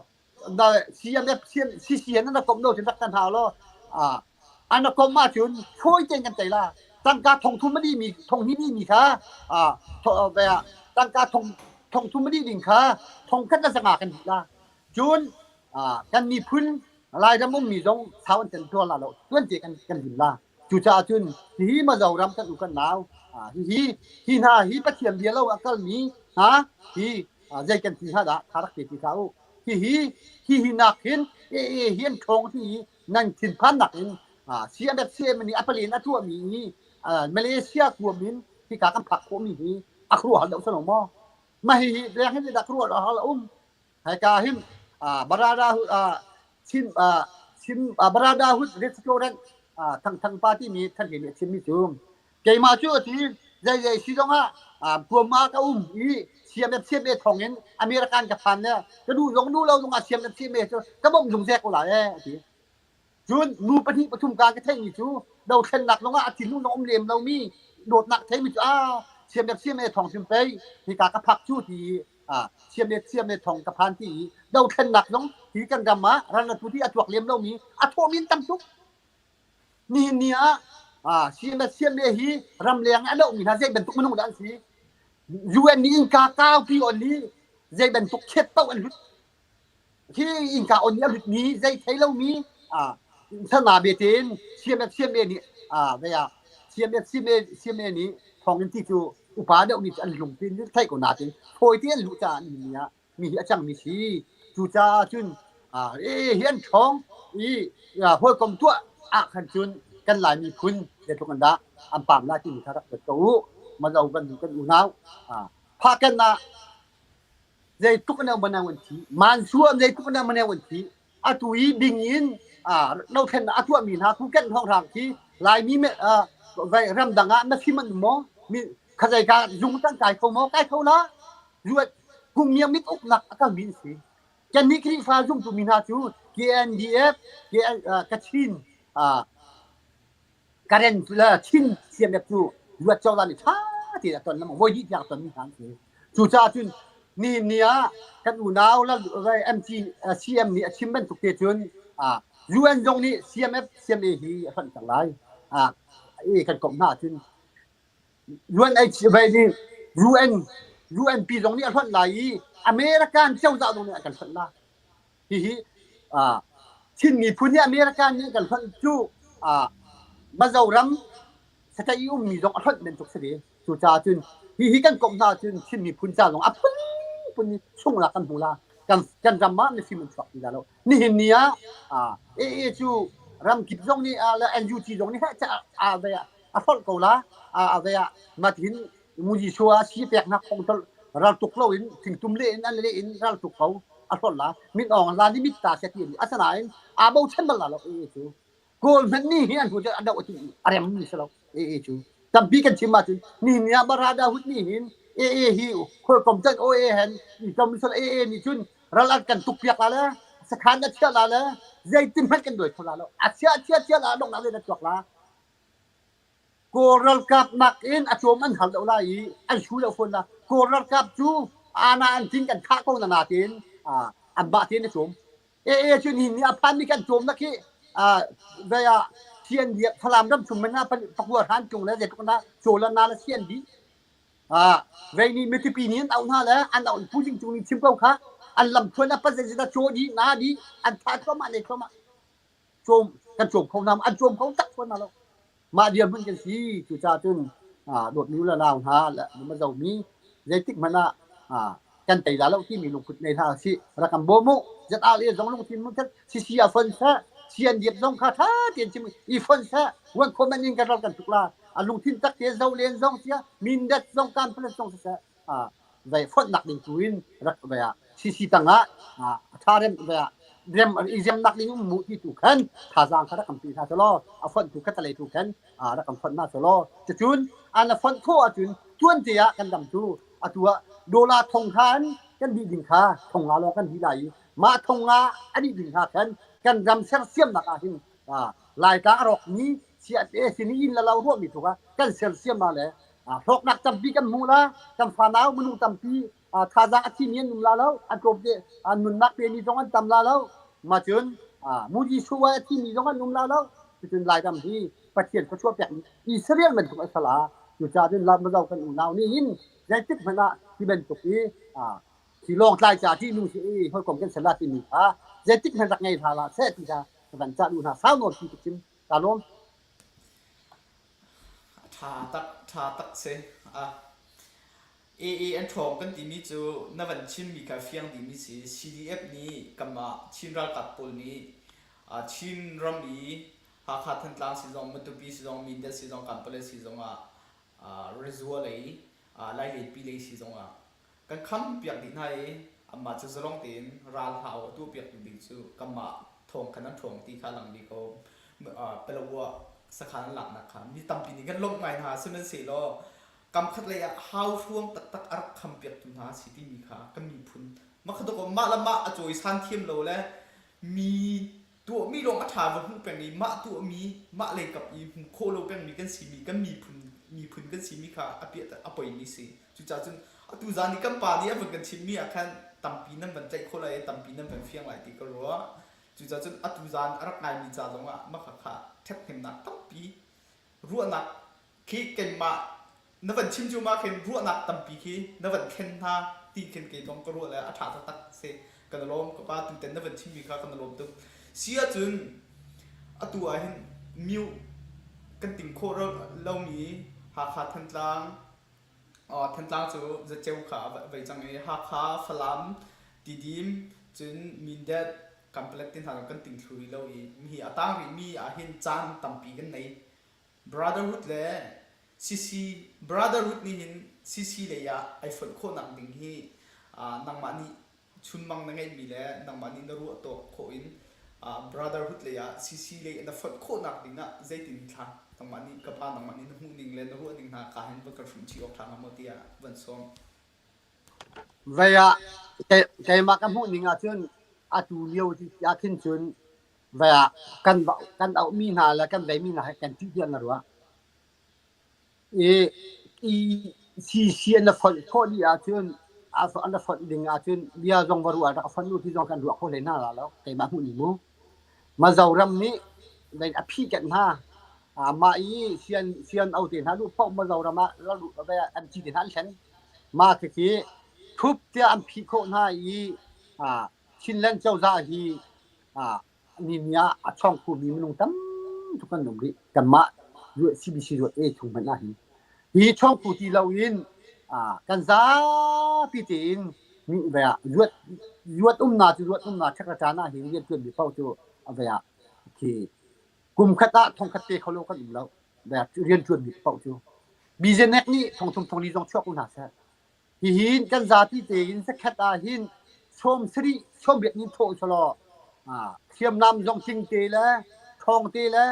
CMF CCN an komh lo cun rak kan hau law an komh ahcun fawi tein kan tei la tangka thong thum a dihmi thong hnih dihmi kha tangka thong thong thum a dih ding kha thong khat le zanga kan dih la cun kan miphun Lairam ummi zong sau an kan tuar la lo tuan te kan kan lim la cucaah cun hihi Mizoram kan u kan nau hihi hi hna hi Pathian bia lo a kalmi hna hi zei kan ti hna dah tha rak te ti hlah u hihi hihi nak hin e e hi an ṭhawng ti i nan thinphannak in CMFCM nih a palen a tuahmi i Malaysia kuam in hika kan phak khawhmi hi a khuaruahhar deuh sano maw mah hihi leng hin dah khuaruahhar a um Hika hin Barada Chin Chin Barada Hood Restaurant Thangthang pa timi Than He nih a chimmi cu keimah cu a ti zeizei si zongah Burma ka um i CMF CMA thawng in American ka phan le ka duh zong duh lo zongah CMF CMA cu ka bawmh zungzek ko lai ee a ti. Cun nu pahnih pathum ka ka theihmi cu dothlennak zongah a thinlung zong um lem lomi dawtnak theimi cu ah CMF CMA thawng hrim pei hika ka phak cu ti CMF CMA thawng ka phan ti i dothlennak zong hi kan ram ah ral tu ti a tuak lem lomi a thawhmi an tam tuk. Nihin ni ah CMF CMA hi ramleng a dohmi hna zei bantuk minung dah an si? UN nih innka kaupi on i zei bantuk chiat paoh an hlut. Hi innka on i a hlutmi zei thei lomi sana bete in CMF CMA nih vei ah CMF CMA CMA nih thawngin ti cu upa deuh nih an lungpin theih ko nain fawi te an luh caah nihin ni ah mi hi a cangmi si. Cucaah cun ee hi an ṭhawng i hawikom tuah ah khan cun kan Lai miphun zeitluk in dah an paam lai timi kha rak ruat ko u. Mazo kan kan unau phaken ah zeitluk in manau an thi. Mansuam zeitluk in manau an thi. Atu i bing in dothlennak a tuahmi hna Phuket hrawnghrang khi Laimi ramdang ah na fim an um maw? Khazei ka zung tang kai kho maw? Kai kho la. Ruat kum miang mit uknak a kalmi an si. Kannih Khrihfa zumtu mi hna cu KNDF, Kachin, Karen le Chin CMF cu ruat cozah nih ṭha tein a ton lengmang. Voi hnih tiang a tonmi hna an si. Cucaah cun nihin ni ah kan unau MC CM nih a chim bantuk te cun UN zong nih CMF CMA hi a hlonh cang lai. Kan komh hna ahcun UNHCR nih UN UNP zong nih a hlonh lai i American cozah zong nih a kan hlonh lai. Hihi Chin miphun nih American nih kan hlonh cu Mizoram sataih i ummi zong a hlonh bantuk si ve. Cucaah cun hihi kan komh hna ahcun Chin miphun ca zong a phunphun in sunglak kan hmu la. Kan, kan ram ah mifim an chuak ti la lo. Nihin ni ah AA cu ramkip zong nih le NUG zong nih a hrolh ko la a ve ah matin muji shua si pek nak kong ral tuk lo in thingtum le in an le in ral tuk ko. a hlorh la Min Aung la nih mit ta seh ti asinain aa bochan bal la lo AA cu Kawl hmanh nih hi an hmu a doh ti a rem mi si lo AA cu tampi kan chim ahcun ni ni ah Barada hut nih hin AA hi khualkom can OA hen i tom sal AA nih cun ral an kan tuk piak la le sakhan a chia la le zeitin hmanh kan dawi kho la lo a chia chia chia la dongnak le na tuak la Kawl ralkap nakin a cawm an har deuh lai i an su deuh fawn la. Kawl ralkap cu ana an tin kan thah ko na natin an bah tein a cawm. AA cu nihin ni a phanmi kan cawmnak hi zei ah CND Falam ram chung man ah pakua hran tung le zeitluk na caw le na le CND vei nih mitipi nih an auh hna le an auh pu jing cung nih chim ko kha an lam thuan a pa zeizat caw dih na dih an thah thluahmah nei thluahmah cawm kan cawm kho hna an cawm kho tak fawn hna lo mah dirhmun kan si cucaah cun dawtmi u le nau hna le mazomi zeitik hmanh ah kan tei la lo timi lungput nei hna sih rak kan bawm u ZRA zong lungthin mun khat CC a fon seh CNDF zong kha tha tein chim i fon seh wan khomen in kan ral kan tuk la a lungthin tak te zo len zong sia mindat zong kan plet zong siseh vai fonhnak ding tu in rak vai ah CC tangah a tha rem vai ah rem i remnak ding um mu ti tu khan thazaang kha rak kan pi hna selaw a fonh tu kha talei tu khan rak kan fonh hna selaw cucun an a fonh khawh ahcun tuan te ah kan dam cu atu ah dollar thong khan kan dih ding kha thong nga lawng kan dih lai i mah thong nga a dih ding kha khan kan ram sersiamnak ah hin Laitlang a rawkmi CSA sin i inn le lo ruahmi tu kha kan sersiam ah le hlawknak tampi kan hmu la kan fanau minung tampi thazaang a thimi an um la lo an tlawm te nunnak pemi zong an tam la lo ma cun muji suwai a thimi zong an um la lo cucun Lairam hi Pathian khuachuah pekmi Israel bantuk a sala cucaah cun Lamazau kan unau nih hin zeitik hmanh ah hi bantuk i hi lawngtlai ca ṭihnung si i hawikom kan ser la timi kha zeitik hmanh rak ngei hna hlah seh ti kha ka van cah duh hna sau nawn ti ka chim ka lawm Ṭha tak ṭha tak si. Ah AA an ṭhawng kan timi cu na van chimmi kha fiang dihmi si. CDF nih kanmah Chin ralkap pawl nih Chin ram i Hakha Thantlang si zong, Matupi si zong, Mindat si zong, Kanpalet si zong ah Rezua lei, Lailenpi lei si zong ah kan khampiak dih hna i anmah cu zalong tein ralhau a tuahpiaktu ding cu kanmah thawng khan an ṭhawng ti kha a lang dih ko. Palawa sakhan an laknak kha mi tampi nih kan lawmh ngai hna. Sihmanhsehlaw kam khat lei ah hau hruang taktak a rak khampiaktu hna a si timi kha kan miphun makhatuk mah le mah a cawisan thiam lo le mi tuahmi lawng a ṭha va hmuh peng i mah tuahmi mah leikap i hmuh khawh lo pengmi kan simi kan miphun miphun kan simi kha a piah a poimi si. Cucaah cun atu zan i kan pa nih a van kan chimmi ah khan tampi nan van tlaih khawh lai i tampi nan van fiang lai ti ka ruah. Cucaah cun atu zan a rak ngaimi ca zongah mah kha ṭhathnemnak tampi ruahnak khi keimah na van chim cu ma khin ruahnak tampi khi na van thlen hna ti khin kei zong ka ruah le a ṭha taktak si kan i lawm ka pa tutan na van chimmi kha kan i lawm tuk si ahcun atu ah hin mute kan ting khawh lomi Hakha Thantlang Thantlang cu zaceu kha a vei cang i Hakha Falam Tidim cun Mindat Kanpalet ti hna kan ting thlu rih lo i hi a tang rihmi ah hin caan tampi kan nei Brotherhood le CC Brotherhood nih hin CC lei ah ai fonh khawhnak ding hi nangmah nih chunmang na ngeihmi le nangmah nih na ruah tawk khawh in Brotherhood lei ah CC lei na fonh khawhnak ding ah zeitin thla nangmah nih ka pa nangmah nih na hmuh ning le na ruah ning hna ka hin van kan hrum chih awk ṭha hnga maw tiah van sawm. Vei ah keimah ka hmuh ning ahcun atu lio ti ah khin cun Vai ah kan kan auhmi hna le kan veimi hna he kan ṭih tiah na ruah. I i CC an na fonh khawh dih ahcun an na fonh ding ahcun bia zong va ruah rak fonh u ti zong kan ruah kho hlei hna la lo keimah hmuh ning mu. Mizoram nih vei a phih kanh hna. Mah i sian sian au te hna duh paoh Mizoram ah MC te hna an thlen. Mah khikhi thup tiah an phih khawh hna i Chinland cozah hi nini ah a chawng khomi minung tam tuk kan um rih. Kanmah CBC ruat e chung hmanh ah hin. Hi chawng khu ti loin kan zapi tein ruat ruat umnak cu ruat umnak ṭhek caan ah hin rian ṭuanmi paoh cu ve ah khi kum khat ah thong khat pe kho lo kan um lo. Rian ṭuanmi paoh cu. Business nih thong thum thong li zong chuak ko hna seh. Hihin kan zapi tein zakhat ah hin Sawm sarih 80 nih thawh selaw hriamnam zong tlingte le ṭhawngte le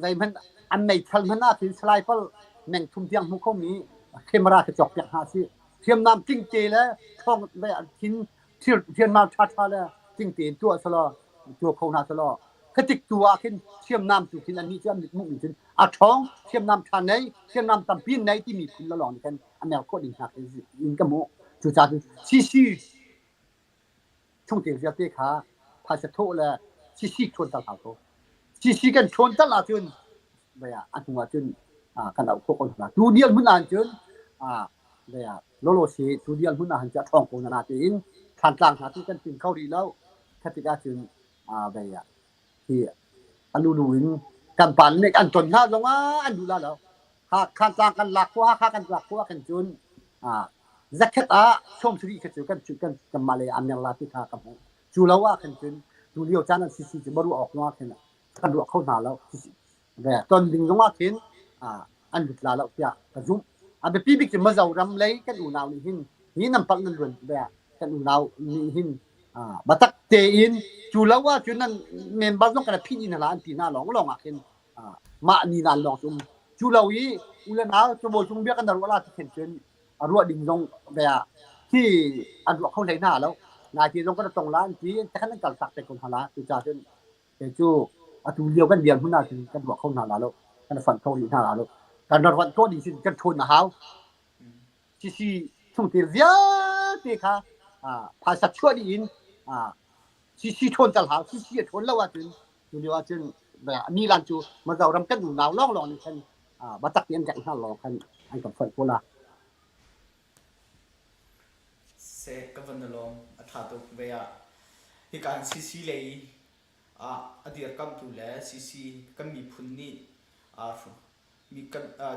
zeihmanh an meithal hmanh ah khin salai pal meng thum tiang hmu khomi camera khi cawkpiak hna sih. Hriamnam tlingte le ṭhawng thin hriamnam ṭhaṭha le tlingte in tuah selaw tuah kho hna selaw khatik tu ah khin hriamnam tu khin annih cu an mit hmuhmi cun a ṭhawng hriamnam ṭha nei hriamnam tampi nei timi phun lawng nih khan a mer khawh ding hna in ka hmuh. Cucaah cun CC chungtel vialte kha phaisa thawh le CC ṭhawn tal hau ko. CC kan ṭhawn tal ahcun a hnu ahcun kan auh khawh ko hna. Tu dial hmun ahcun cun lawlaw si tu dial hmun ahcun a ṭhawng ko na tein Thlantlang hna cu kan pin kho rih lo. Kha tikah cun hi a lulu in kan pa nih an ton hna zongah an duh la lo. Hakha kan lak khawh, Hakha kan lak khawh ahkhin cun zakhat ah 70 kha cu kan kan kanmah lei aa mer la ti kha ka hmuh. Cu lo ah khin cun tu lio caan an sisi cu ruah awk zongah khin kan ruah kho hna lo. Ton ding zongah khin an lut la lo tiah ka zumh. A biapi bik cu Mizoram lei kan unau nih hin hi nan palh nan luan kan unau nih hin biatak tein cu lo ahcun nan member zong kan phih dih hna la an ti hna lawng lawng ah khin mah ni nan lawng cu um. Cu lo i u le nau cabawi cung bia kan ruah la ti khin cun a ruah ding zong ve ah khi an ruah kho hlei hna lo. Nai ti zong kan tong la an ti khan an kal tak te ko hna la. Cucaah cun kei cu atu lio kan dirhmun ah cun kan ruah kho hna la lo. Kan fonh kho rih hna la lo. Kan rat khawh ding sin kan ṭhawn a hau. Sisi chungtel vialte kha phaisa chuah dih in sisi ṭhawn tal hau. Sisi a ṭhawn lo ahcun Cu lio ahcun Milan cu Mizoram kan unau lawnglawng nih khan biatak tein an rengh hna lawng khan an kan foih ko la. Seh ka van na lawm a ṭha tuk ve ah hika in CC lei ah a dirkamhtu le CC kan miphun nih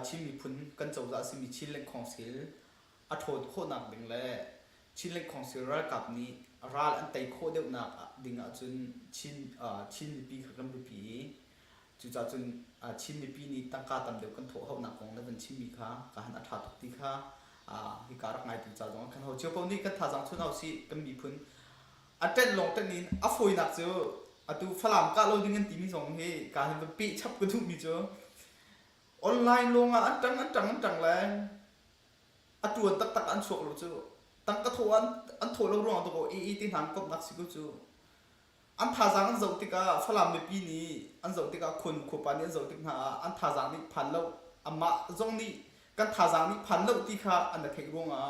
Chin miphun kan cozah a simi Chin Lengkhawngsil a ṭhawn khawhnak ding le Chin Lengkhawngsil ralkap nih ral an tei khawh deuhnak ding ahcun Chin Chin mipi kha kan biapi i cucaah cun Chin mipi nih tangka tam deuh kan thawh hauhnak kong na van chimmi kha ka han a ṭha tuk ti kha hika rak ngaitu ca zong ah khan ho cio paoh nih kan thazaang chun hau sih kan miphun a ṭenh lawng ṭenh in a fawinak cu atu Falam kah lo ding an timi zong hi ka hin van peh chap ka duhmi cu online lawng ah an ṭang an ṭang an ṭang le a ṭuan taktak an chuak lo cu tangka thawh an an thawh lo ruangah dawkaw AA te hna an komhnak si ko cu an thazaang an zoh tikah Falam mipi nih an zoh tikah khuanu khuapa nih an zoh tik hna ah an thazaang nih phan lo amah zong nih kan thazaang nih phan lo ti kha an na theih ruangah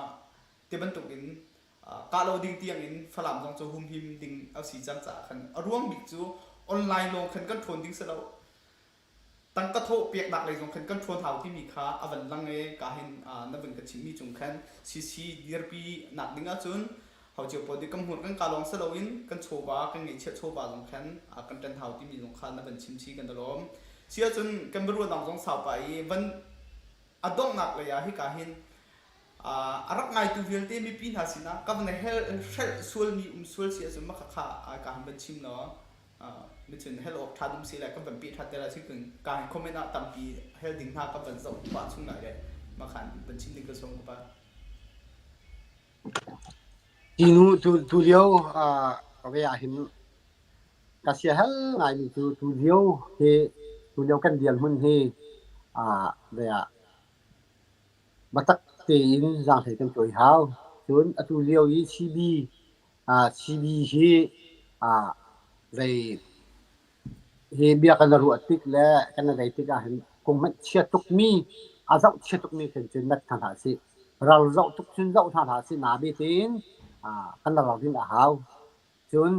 ti bantuk in kah lo ding tiang in Falam zong cu humhim ding a si cang caah khan a ruang bik cu online lawng khan kan ṭhawn ding si lo tangka thawh peknak lei zong khan kan ṭhawn hau timi kha a van lang i ka hin na vun ka chimmi cung khan CC dirpi nak ding ahcun haucio pawl nih kan hmur kan ka lawng si loin kan chawva kan ngeihchiah chawva zong khan kan ṭan hau timi zong kha na van chim chih kan i lawm. Si ahcun kan biaruahnak zong sau pah i van a donghnak lei ah hika hin a rak ngaitu vialte mipi hna sinah ka van hel hrelh sualmi um sual si ahcun mah kha ka han van chim law micun hel awk ṭha dum si le kan van peh ṭhan te lai si ka hin comment ah tampi hel ding hna ka van zoh pah chung lai le mah khan van chim ding ka sawm ka pa. Tinu tu tu lio ve ah hin ka sia hel ngaimi cu tu lio hi tu lio kan dirhmun hi ve ah Biatak tein zaanghlei kan cawi hau. Cun atu lio i CB, CB hi zei hi bia kan ruah tik le kan i rei tik ahhin kung hmanh chia tukmi, a zoh chia tukmi khin cun nat hna hlah sih. Ral zoh tuk cun zoh hna hlah sih. Nabe tein kan ral rin a hau. Cun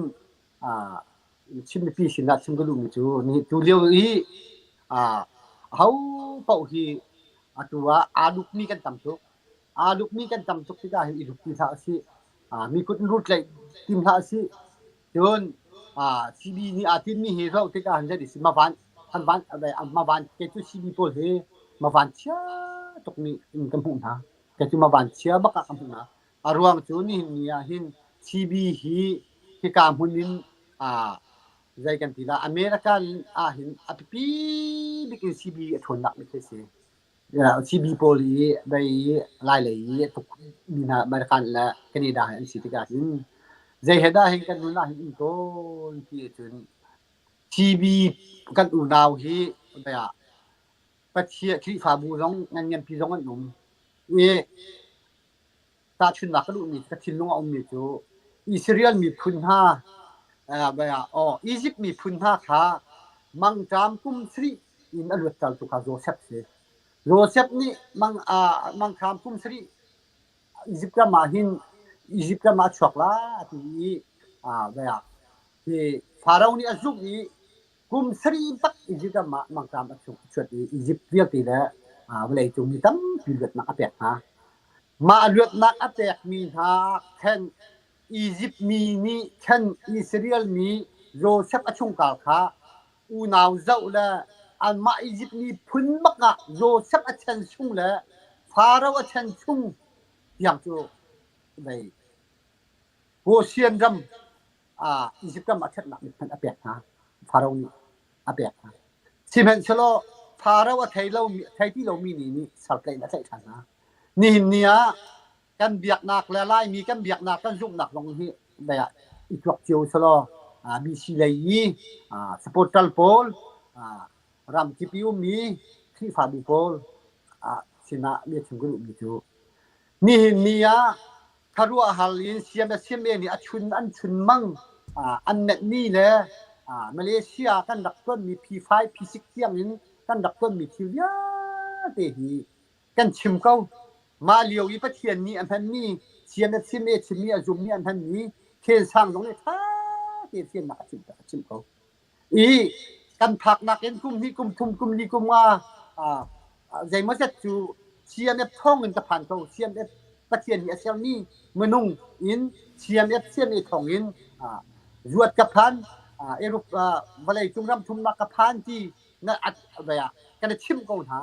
Chin mipi sinah chim ka duhmi cu ni tulio i aho paoh hi atu ah aa dukmi kan tam tuk. Aa dukmi kan tam tuk tikah hin i duk ti hlah usih. Mi kut in rut tlaih tim hlah usih. Cun CB nih aa tinhmi hi zoh tikah hin zei si mavan an van mavan kei cu CB pawl hi mavan chia tukmi in ka hmuh hna. Kei cu mavan chia bak ah ka hmuh hna. A ruang cu nihin ni ah hin CB hi hika hmun in zei kan ti la American ah hin a biapi bik in CB a ṭhawnnak bik khi a si. CB pawl i bei i Lailei i a tuk mi hna American le Canada he an si tikah hin zei he dah hin kan nun ah hin um tawn ti ahcun CB kan unau hi bei ah Pathian Khrihfabu zong ngan nganpi zong an um i tahchunhnak ka duhmi ka thinlung a ummi cu Israel miphun hna aw Izipt miphun hna kha mangṭam kum sarih in a luattertu kha Josef si. Josef nih mang mangṭam kum sarih Izipt ram ah hin Izipt ram ah a chuak la ti i hi Faro nih a zumh i Kum sarih bak Izipt ram ah mangṭam a chuat i Izipt vialte le vawleicung mi tampi luatnak a pek hna. Mah luatnak a pekmi hna khan Izipt mi nih khan Israel mi Josef a chungkhar kha unau zoh le anmah Izipt miphun bak ah Josef a chan chung le Faro a chan chung tiang cu vei Goshen ram Izipt ram ah ṭhatnak mit hmanh a pek hna. Faro nih a pek hna. Sihmanhsehlaw Faro a thei lomi, thei ti lomi nih nih saltlaih in a tlaih ṭhan hna. Nihin ni ah kan biaknak le Laimi kan biaknak kan zumhnak zong hi dei ah i tuak cio selaw BC lei i supporter pawl ramkip i ummi Khrihfabu pawl sinah bia chim ka duhmi cu nihin ni ah Khuaruahhar in siam nih a chun an chunmang an menhmi le Malaysia kan rak tonmi P5, P6 tiang in kan rak tonmi thil vialte hi kan chim ko. Mah lio i Pathian nih a hmanmi siam chimmi a zummi an hmanmi Khensang zong nih ṭha tein fiannak a chimh ko. I kan phaknak in kum hnih, kum thum, kum li, kum nga zeimawzet cu CNF thawng in ka phan ko. CNF Pathian nih a sermi minung in CNF CNA thawng in zuat ka phan. Europe vawleicung ram thumnak ka phan ti na kan i chimh ko hna.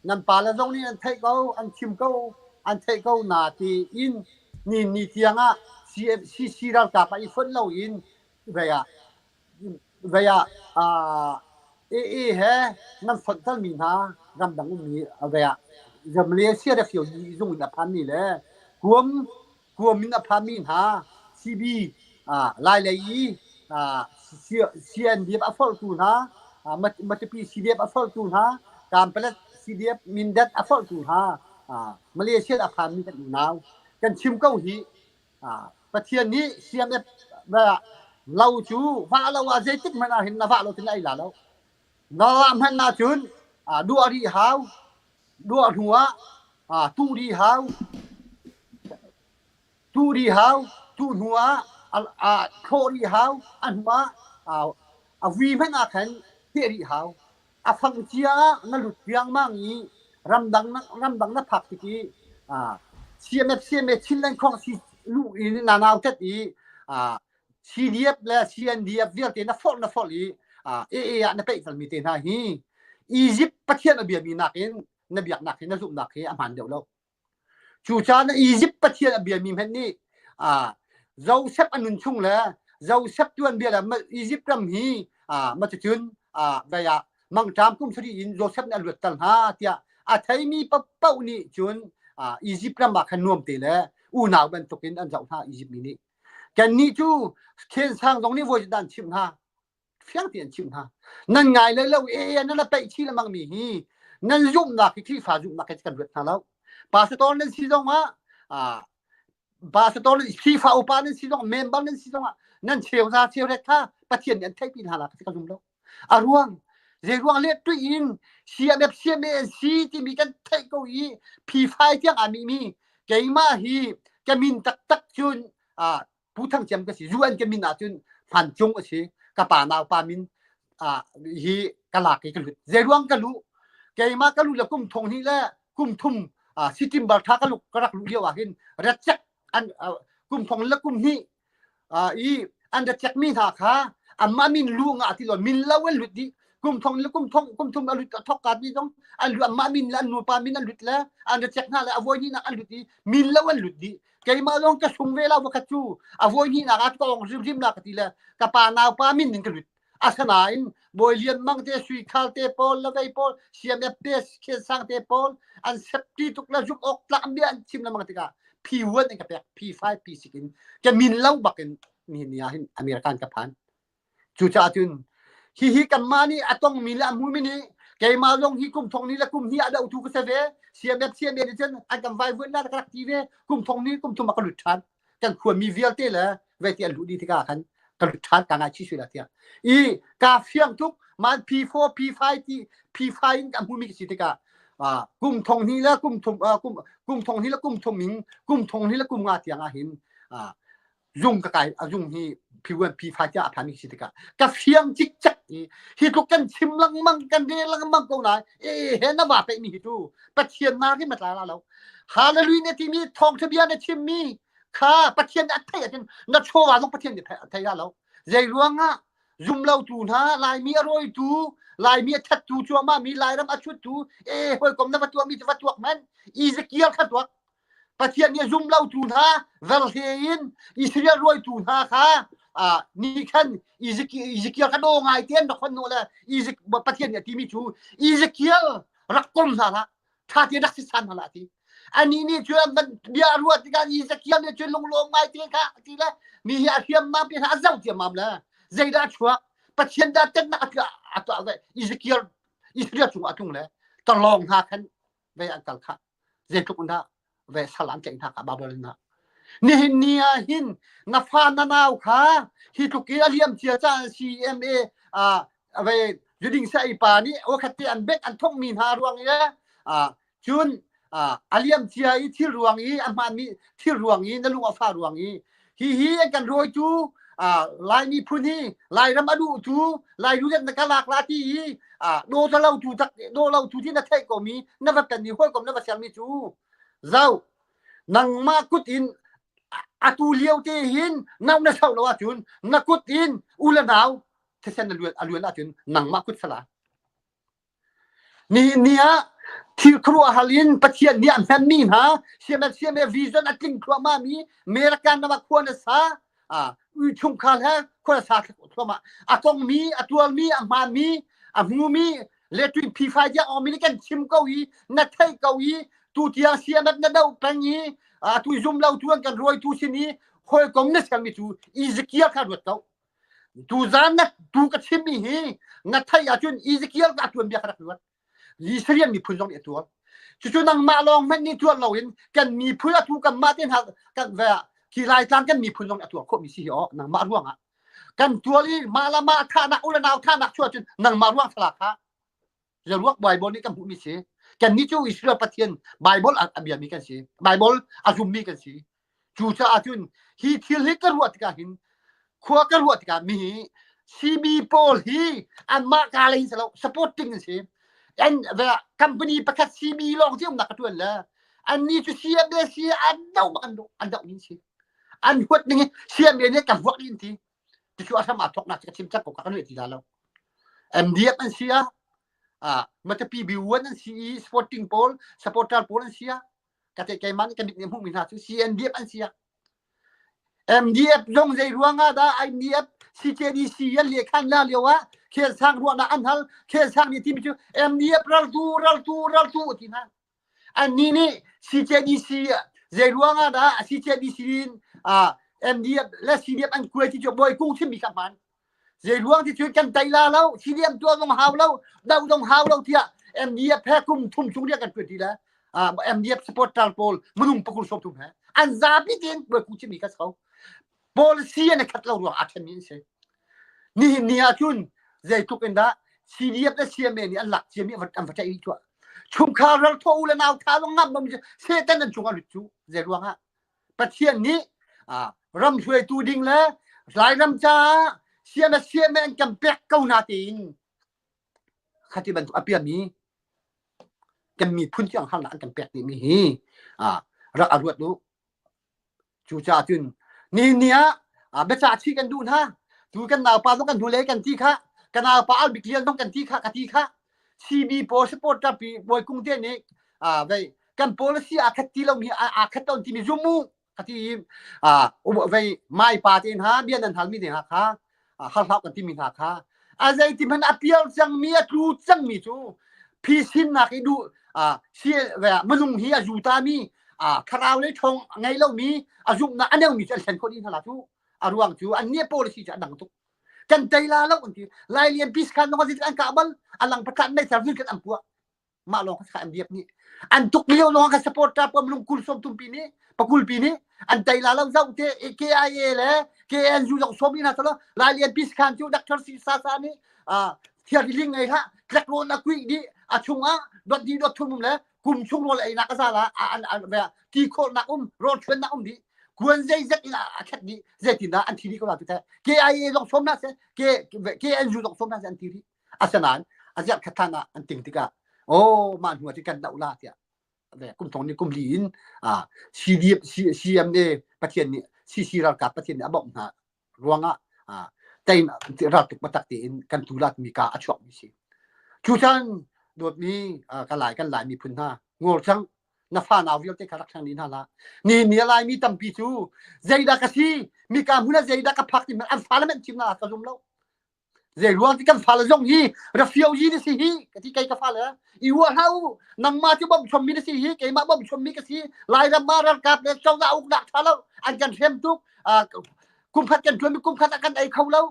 Nan pale zong nih an theih ko, an chim ko, an theih ko na tiin ni ni tiang ah CC ralkap ah i fonh loin vei ah Vei ah AA he nan fonhtermi hna ramdang ummi vei ah Malaysia le zung in a phanmi le kuam kuam in a phanmi hna CB Lailei i CNDF a forhtu hna Matupi CDF a forhtu hna Kanpalet CDF Mindat a forhtu hna Malaysia a phanmi kan unau kan chim ko hi Pathian nih CMF lo cu vah lo ah zeitik hmanh ah hin na vah lo cun na ei la lo. Na vah hmanh ahcun duah rih hau, duah hnu ah tuh rih hau, tuh rih hau, tuh hnu ah thlawh rih hau, a hnu ah a vui hmanh ah khan theh rih hau. A fang cia ah na lut riangmang i ramdang na ramdang na phak tik i CMF CMA Chinland khong si lu in na nau tet i CDF le CNDF vialte na forh na forh i AA ah na peih mi te hna hi Egypt Pathian a biami nakin na biaknak hi na zumhnak hi a hmaan deuh lo. Cucaah Izipt pathian a biami hmanh nih Josef a nun chung le Josef tuanbia le Izipt ram hi macucun vei ah mangṭam kum sarih in Josef nih a luatter hna tiah a theimi paohpaoh nih cun Izipt ram ah khan nuam te le unau bantukin an zoh hna Izipt mi nih. Kannih cu Khensang zong nih voi an chimh hna. Fiang tein chimh hna. Nan ngai le lo e nan la peih chi lengmang mi hi nan zumhnak hi Khrihfa zumhnak hi kan ruat hna lo. Pastor nan si zong ah pastor Khrihfa upa nan si zong member nan si zong ah nan cheuza cheuret kha Pathian nih an theih pi hna la ka zum lo. A ruang zei ruang le tui in CMF CMANC timi kan theih ko i P5 tiang aa mi mi keimah hi ka min taktak cun Pu Thang Ciam ka si. UN ka min ahcun Hman Cung a si. Ka pa nau pa min hi ka lak i ka lut. Zei ruang ka luh? Keimah ka luh le kum thong hnih le kum thum September thla ka luk ka rak luh lio ah hin ratcek an kum thong le kum hnih i an ratcek mi hna kha anmah min lu nga ti lo min lo an lut dih kum thong le kum thong kum thum a lut a thok ka ti zong an lu anmah min le an nupa min an lut le an ratcek hna le a voi hnih nak an lut i min lo an lut dih keimah lawng ka sung ve lo pakhat cu a voi hnihnak ah ka ong hrimhrim la ka ti le ka pa nau pa min in ka lut. Asinain Bawi Lian Mang te Sui Khal te pawl le vei pawl CMF te Khen Sang te pawl an safety tuk le zumh awk tlak bia an chim lengmang tikah P1 in ka pek P5 P6 in ka min lo bak in nihin ni ah hin American ka phan. Cucaah cun hihi kanmah nih a tongmi le a hmumi nih keimah zong hi kum thong ni le kum hnih a dohtu ka si ve. CMF CMA nih cun an kan vaivuan la ka rak ti ve. Kum thong ni kum thum ah ka lut ṭhan. Kan khuami vialte le vei an luh dih tikah khan ka lut ṭhan ka ngaichih sual tiah. I ka fiang tuk man P4 P5 ti P5 in ka hmumi ka si tikah kum thong hnih le kum thum kum kum thong hnih le kum thum in kum thong hnih le kum nga tiang ah hin zung ka kai a zung hi P1 P5 tiah a phami si tikah ka fiang cikcek i hi tluk kan chim lengmang kan rel lengmang ko nain e he na va peih mi hi tu Pathian na rim a tla la lo Hallelujah na timi thawngtha bia na chimmi kha Pathian nih a theih ahcun na chawva zong Pathian nih a thei la lo zei ruangah zumlotu hna Laimi a rawitu Laimi a thattu cuahmah mi Lairam a chuttu e hawikom na va tuahmi cu va tuak hmanh Ezekiel kha tuak Pathian nih a zum lotu hna verhle in Israel ruaitu hna kha ni khan Ezekiel kha daw ngai te an rak hon le Pathian nih a timi cu Ezekiel rak kom hna hlah tha te rak si san hna hlah ti ani nih cun van bia a ruat tikah Ezekiel nih cun lunglawm ngai te kha ti le mi hi a hriamnam te a zoh ciammam le zeidah a chuak Pathian dah tennak a tuah ve Ezekiel Israel cungah a tlung le tarlawng hna khan ve an kal kha zeitluk in dah ve sal an tlaih hna kha Babylon ah. Nihin ni ah hin na fa na nau kha hi tluk i a liam cia caan CMA ve zuding sa i pa nih wakhat te an bek an thongmi hna ruang i cun a liam cia i thil ruang i a hmaanmi thil ruang i na lung a fa ruang i hi hi an kan rawitu Lai miphun hi Lairam a duhtu Lai lu na ka lak la ti i do lo tu tak do lo tu ti na theih ko mi na va pen mi hawikom na va siang mi cu zau nangmah kut in atu lio te hin nau na sau lo ahcun na kut in u le nau thisen na luan a luan ahcun nangmah kut sala Nihin ni ah thil khuaruahhar in Pathian nih a hmanmi hna siamasiam vision a tling thluahmah mi American ram ah khua na sa chungkhar he khua na sa thluahmah a kongmi a tuarmi a hmaanmi a hmumi le tuin phifai tiang awmi nih kan chim ko i na theih ko i tu tiang siamat na doh peng i atu zum lo tu an kan ruaitu sin i hawikom na sermi cu Ezekiel kha ruat ko Tuzaan na tu ka chimmi hi na theih ahcun Ezekiel ka tuan bia ka rak ruat. Israel miphun zong nih a tuar. Cucu nangmah lawng hmanh nih tuar loin kan miphun atu kanmah te hna kan ve khi Laitlang kan miphun zong nih a tuar khawhmi si hi aw nangmah ruangah kan tuar i mah le mah thahnak u le nau thahnak chuah cun nangmah ruang thlalak kha Zaruak Bible nih kan hmuhmi si. Kannih cu Israel Pathian Bible a biami kan si. Bible a zummi kan si. Cucaah cun hi thil hi ka ruah tikah hin khua ka ruah tikah mi hi CB pawl hi anmah ka lei si lo supporting an si. An company pakhat CB lawng ci umnak ka tuan le anni cu CMAC an do bak an do an doh ning si. An huat ning hi CMA nih kan vuak dih ti. Cucu a hram aa thawknak cu ka chim cang ko ka kan ti la lo. MDF an si ah Matapi B1 an si i sporting pawl supporter pawl an si ah ka te keimah nih ka mit nih hmuhmi hna cu CNDF an si ah MDF zong zei ruangah dah IDF CKDC an le khan la lio ah khelsang ruahnak an hal khelsang nih timi cu MDF raltu raltu raltu ti hna Annih nih CJDC zei ruangah dah CJDC in MDF le CDF an kuai ti cu bawi kung chimmi kha hmaan. Zei ruang ti cu kan tei la lo, CDM tuah zong hau lo, doh zong hau lo tiah MDF he kum thum chung rian kan tuan ti le MDF supporter pawl minung pakul sawm thum he an zapi tein bawi kung chimmi kha si ko. Policy an i khat lo ruang aa ṭhenmi an si. Nihin ni ahcun zeitluk in dah CDF le CMA nih an lak ciami an va ṭaih rih tuah. Chungkhar ral thawh u le nau tha zong ngam lomi Satan an cungah lut cu zei ruangah Pathian nih ram hruaitu ding le Lairam caah CMA CMA an kan pek ko na tein khati bantuk a piami kan miphun tiang harnak an kan pek dihmi hi rak a ruat u. Cucaah cun nihin ni ah biacah chih kan duh hna. Tu kan naupa zong kan hnulei kan ti kha, ka naupa Albik Lian zong kan ti kha, ka ti kha. CB pawl supporter pi Bawi Kung te nih vei kan policy aa khat ti lomi aa khat lo timi zum u ka ti i vei mai pa te hna bia nan halmi te hna kha har hlau kan timi hna kha. A zeiti hmanh a pial cangmi a tlu cangmi cu phisinnak i duh minung hi a zutami thlarau lei ṭhawng ngei lomi a zumhnak a neumi cu an thlen khawh dih hna la cu. A ruang cu an nih policy cu a dang tuk. Kan tei la lo an ti. Lai Lian Peace khan zong an kah bal. A lang patlan mei thar zun kan an puah. Mah lawng kha an biak nih. An tuk lio lawng kha supporter pawl minung kul sawm tumpi nih pakul pi nih an tei la lo zoh te KIA le KNU zong sawm ina salo Lai Lian Peace khan cu Dr. Si Sa Sa nih thiar ling ngei hlah tlek rawn a kuih dih a chungah dot di dot thum um le kum chung rawl einak a za la ti khawlnak um rawl chuannak um dih kuan zeizat in a khet dih zeitindah an thi dih ko la tu te KIA zong sawm hna seh KNU zong sawm hna seh an ti rih asinain a ziak khat than ah an ting tikah oh mah hnu ah kan doh la tiah kum thong ni kum li in CD CMA Pathian nih CC ralkap Pathian nih a bawmh hna ruangah tein raltuk biatak tein kan tu latmi ka a chuakmi si. Cucan dawtmi ka lai kan lai miphun hna ngol cang na fa nau vialte kha rak thleng dih hna hlah. Ni ni a laimi tampi cu zeidah ka si mi ka hmun ah zeidah ka phak ti an fale men chim na ka zum lo. Zei ruang ti kan fale zong hi refugee na si hi ka ti kei ka fale i uah hlah u nangmah cu bawmh mi na si hi keimah bawmh mi ka si Lairam ah ralkap le cozah uknak ṭha lo an kan hrem tuk kum khat kan ṭuan kum khat ah kan ei kho lo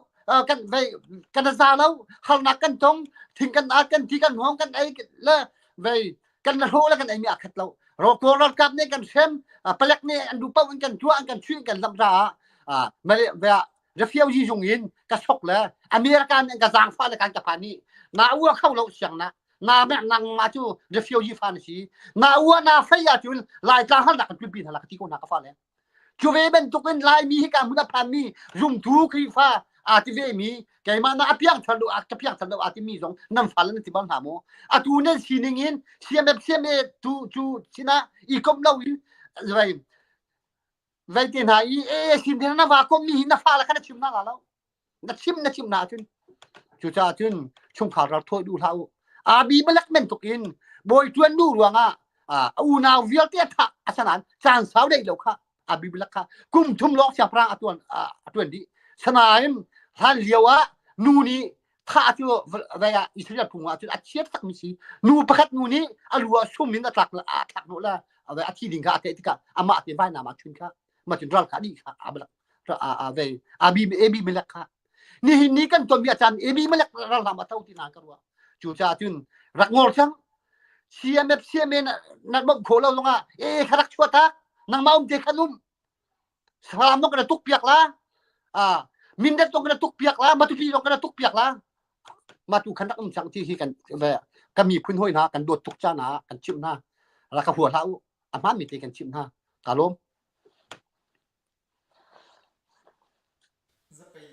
kan vei kan za lo harnak kan tong thing kan at kan thi kan hngawng kan ei le vei kan la hlawh le kan ei mi a khat lo ro ralkap nih kan hrem palek nih an duh paoh in kan tuah an kan chuih kan lamh caah refugee zung in ka sok le America nih ka zaangfah le kan ka phan i na ua kho lo siang na na mek nang ma cu refugee fa na si na ua na fei ahcun Laitlang harnak kan tlunpi hna la ka ti ko na ka fa le cu ve bantuk in Laimi hi ka hmun a phan mi zumtu Khrihfa aa ti ve mi keimah na a piang thar lo ka piang thar lo aa ti mi zong nan fa le nan ti bal hna mu atu nan sining in CMF CMA tu cu sinah i komh lo in Veite hna i ee sin ding na va kommi hi na fale kha na chim hna la lo. Na chim na chim na ahcun cucaah cun chungkhar ral thawi duh hlah u. Abimelek bantuk in bawi ṭuan duh ruangah a unau vialte a thah asanain caan sau deih lo kha Abimelek kha kum thum lawng siangpahrang a tuan a tuan dih. Sanain hlan lio ah nu nih thah cu vei ah Israel phung ah cun a chiat takmi si. Nu pakhat nu nih a lu ah sum in a tlak a thlak hnawh le a thi ding kha a teh tikah amah te vainam ah chun kha ma cun ral kha dih kha a a vei abi Abimelek kha nihin ni kan tonmi a caan Abimelek ral hlam a tho ti na ka ruah cucaah cun rak ngol cang CMF CMA na bawmh khawh lo zongah e kha rak chuah ta nangmah um te khan um Saram zong kana tuk piak la Mindat zong kana tuk piak la Matupi zong kana tuk piak la matu khan rak um cang ti hi kan kan miphun hoi hna kan dawt tuk caan ah kan chimh hna rak ka hua hlah u a hmaan mi te kan chimh hna ka lawm Zapei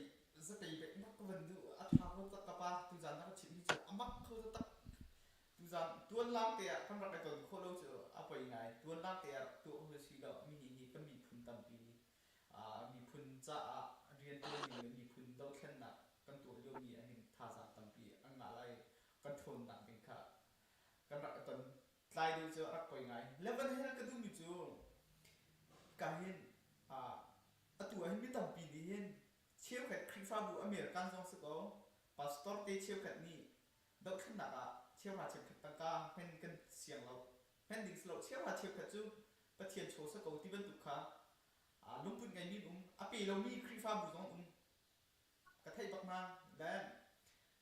zapei bek nak ka van duh a tha ko tak ka pa tuzan na ka chimh hi cu a mak kho tak tuzan tuan lang te ah kan rak i ton khawh lo cu a poi ngai tuan lang te ah rak tuah ho si lo mi nih hi kan miphun tampi miphun caah riantuan ning le miphun dothlennak kan tuah liomi ah hin thazaang tampi an ngah lai kan ṭhawnnak ding kha kan rak i ton tlai deuh cu a rak poi ngai. Le van hel ka duhmi cu ka hin atu ah hin mi tampi nih hin cheukhat Khrihfabu American zong si ko pastor te cheukhat nih dohthlennak ah cheuhra cheukhat tangka hman kan siang lo hman ding si lo cheuhra cheukhat cu Pathian chaw si ko ti bantuk kha lungput ngeimi um a pe lomi Khrihfabu zong um ka theih bak hna le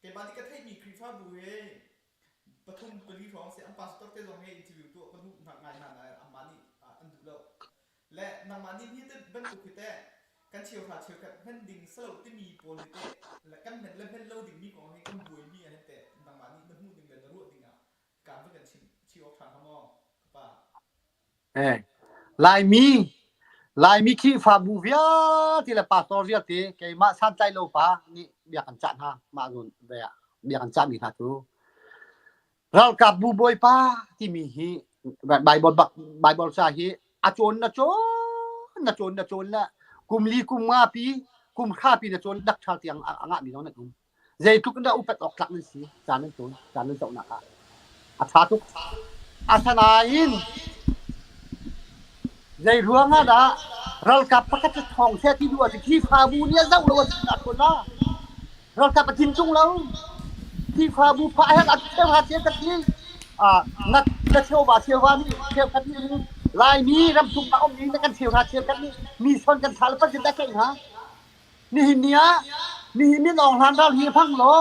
keimah nih ka theihmi Khrihfabu he pathum pali hrawng si an pastor te zong he interview tuah ka duh ngai hna nain anmah nih an duh lo le nangmah nih hi bantuk hi teh kan cheuhra cheukhat hman ding salo timi pawl hi teh le kan hman le hman lo dingmi kong hi kan buaimi ah hin teh nangmah nih na hmuh ding le na ruah ding ah kaan va kan chim chim awk ṭha hnga maw ka pa Eh, Laimi Laimi Khrihfabu vialte le pastor vialte keimah santlai lo pa nih bia kan cah hna mah zawn ve ah bia kan cahmi hna cu ralkapbu bawipa timi hi Bible bak Bible ca hi a cawn na cawn na cawn na cawn le kum li kum nga pi kum hra pi na cawn dak ṭhal tiang a ngahmi zong nan um Zeitluk in dah upat awk tlak nan si caan nan cawn caan nan zohnak ah a ṭha tuk. Asinain zei ruang ah dah ralkap pakhat cu thawng seh ti duh ahcun Khrihfabu nih a zoh lo a si nak kun ah. Ralkap a thin tung lo. Khrihfabu pha he a cheuha cheukhat nih na na cheuva cheuva nih cheukhat nih Laimi ramchung ah ummi na kan cheuhra cheukhat nih mi son kan thal pa dah keih hna. Nihin ni ah nihin ni lawng hlan ral hi hmang law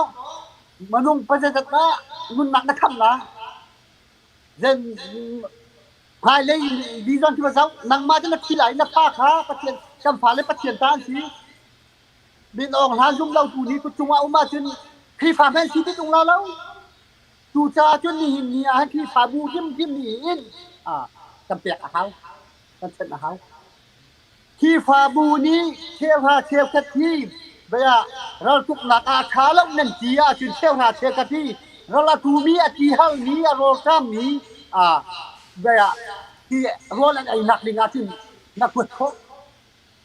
manung pazazat ah nunnak na kham la. Zen hmailei vision cu zoh nangmah cu na thi lai na fa kha Pathian kan fale Pathian ta an si. Min Aung Hlaing zum lotu nih kut cungah um ahcun Khrihfa hmanh si ti tung la lo. Cucaah cun nihin ni ah hin Khrihfabu hrimhrim nih hin kan pek a hau, kan chanh a hau. Khrihfabu nih cheuhra cheukhat hi bia raltuknak ah a ṭha lo nan ti ahcun cheuhra cheukhat hi ral a tumi, a ti halmi, a rawlṭammi bia hi rawl an einak ding ahcun na kuat khawh.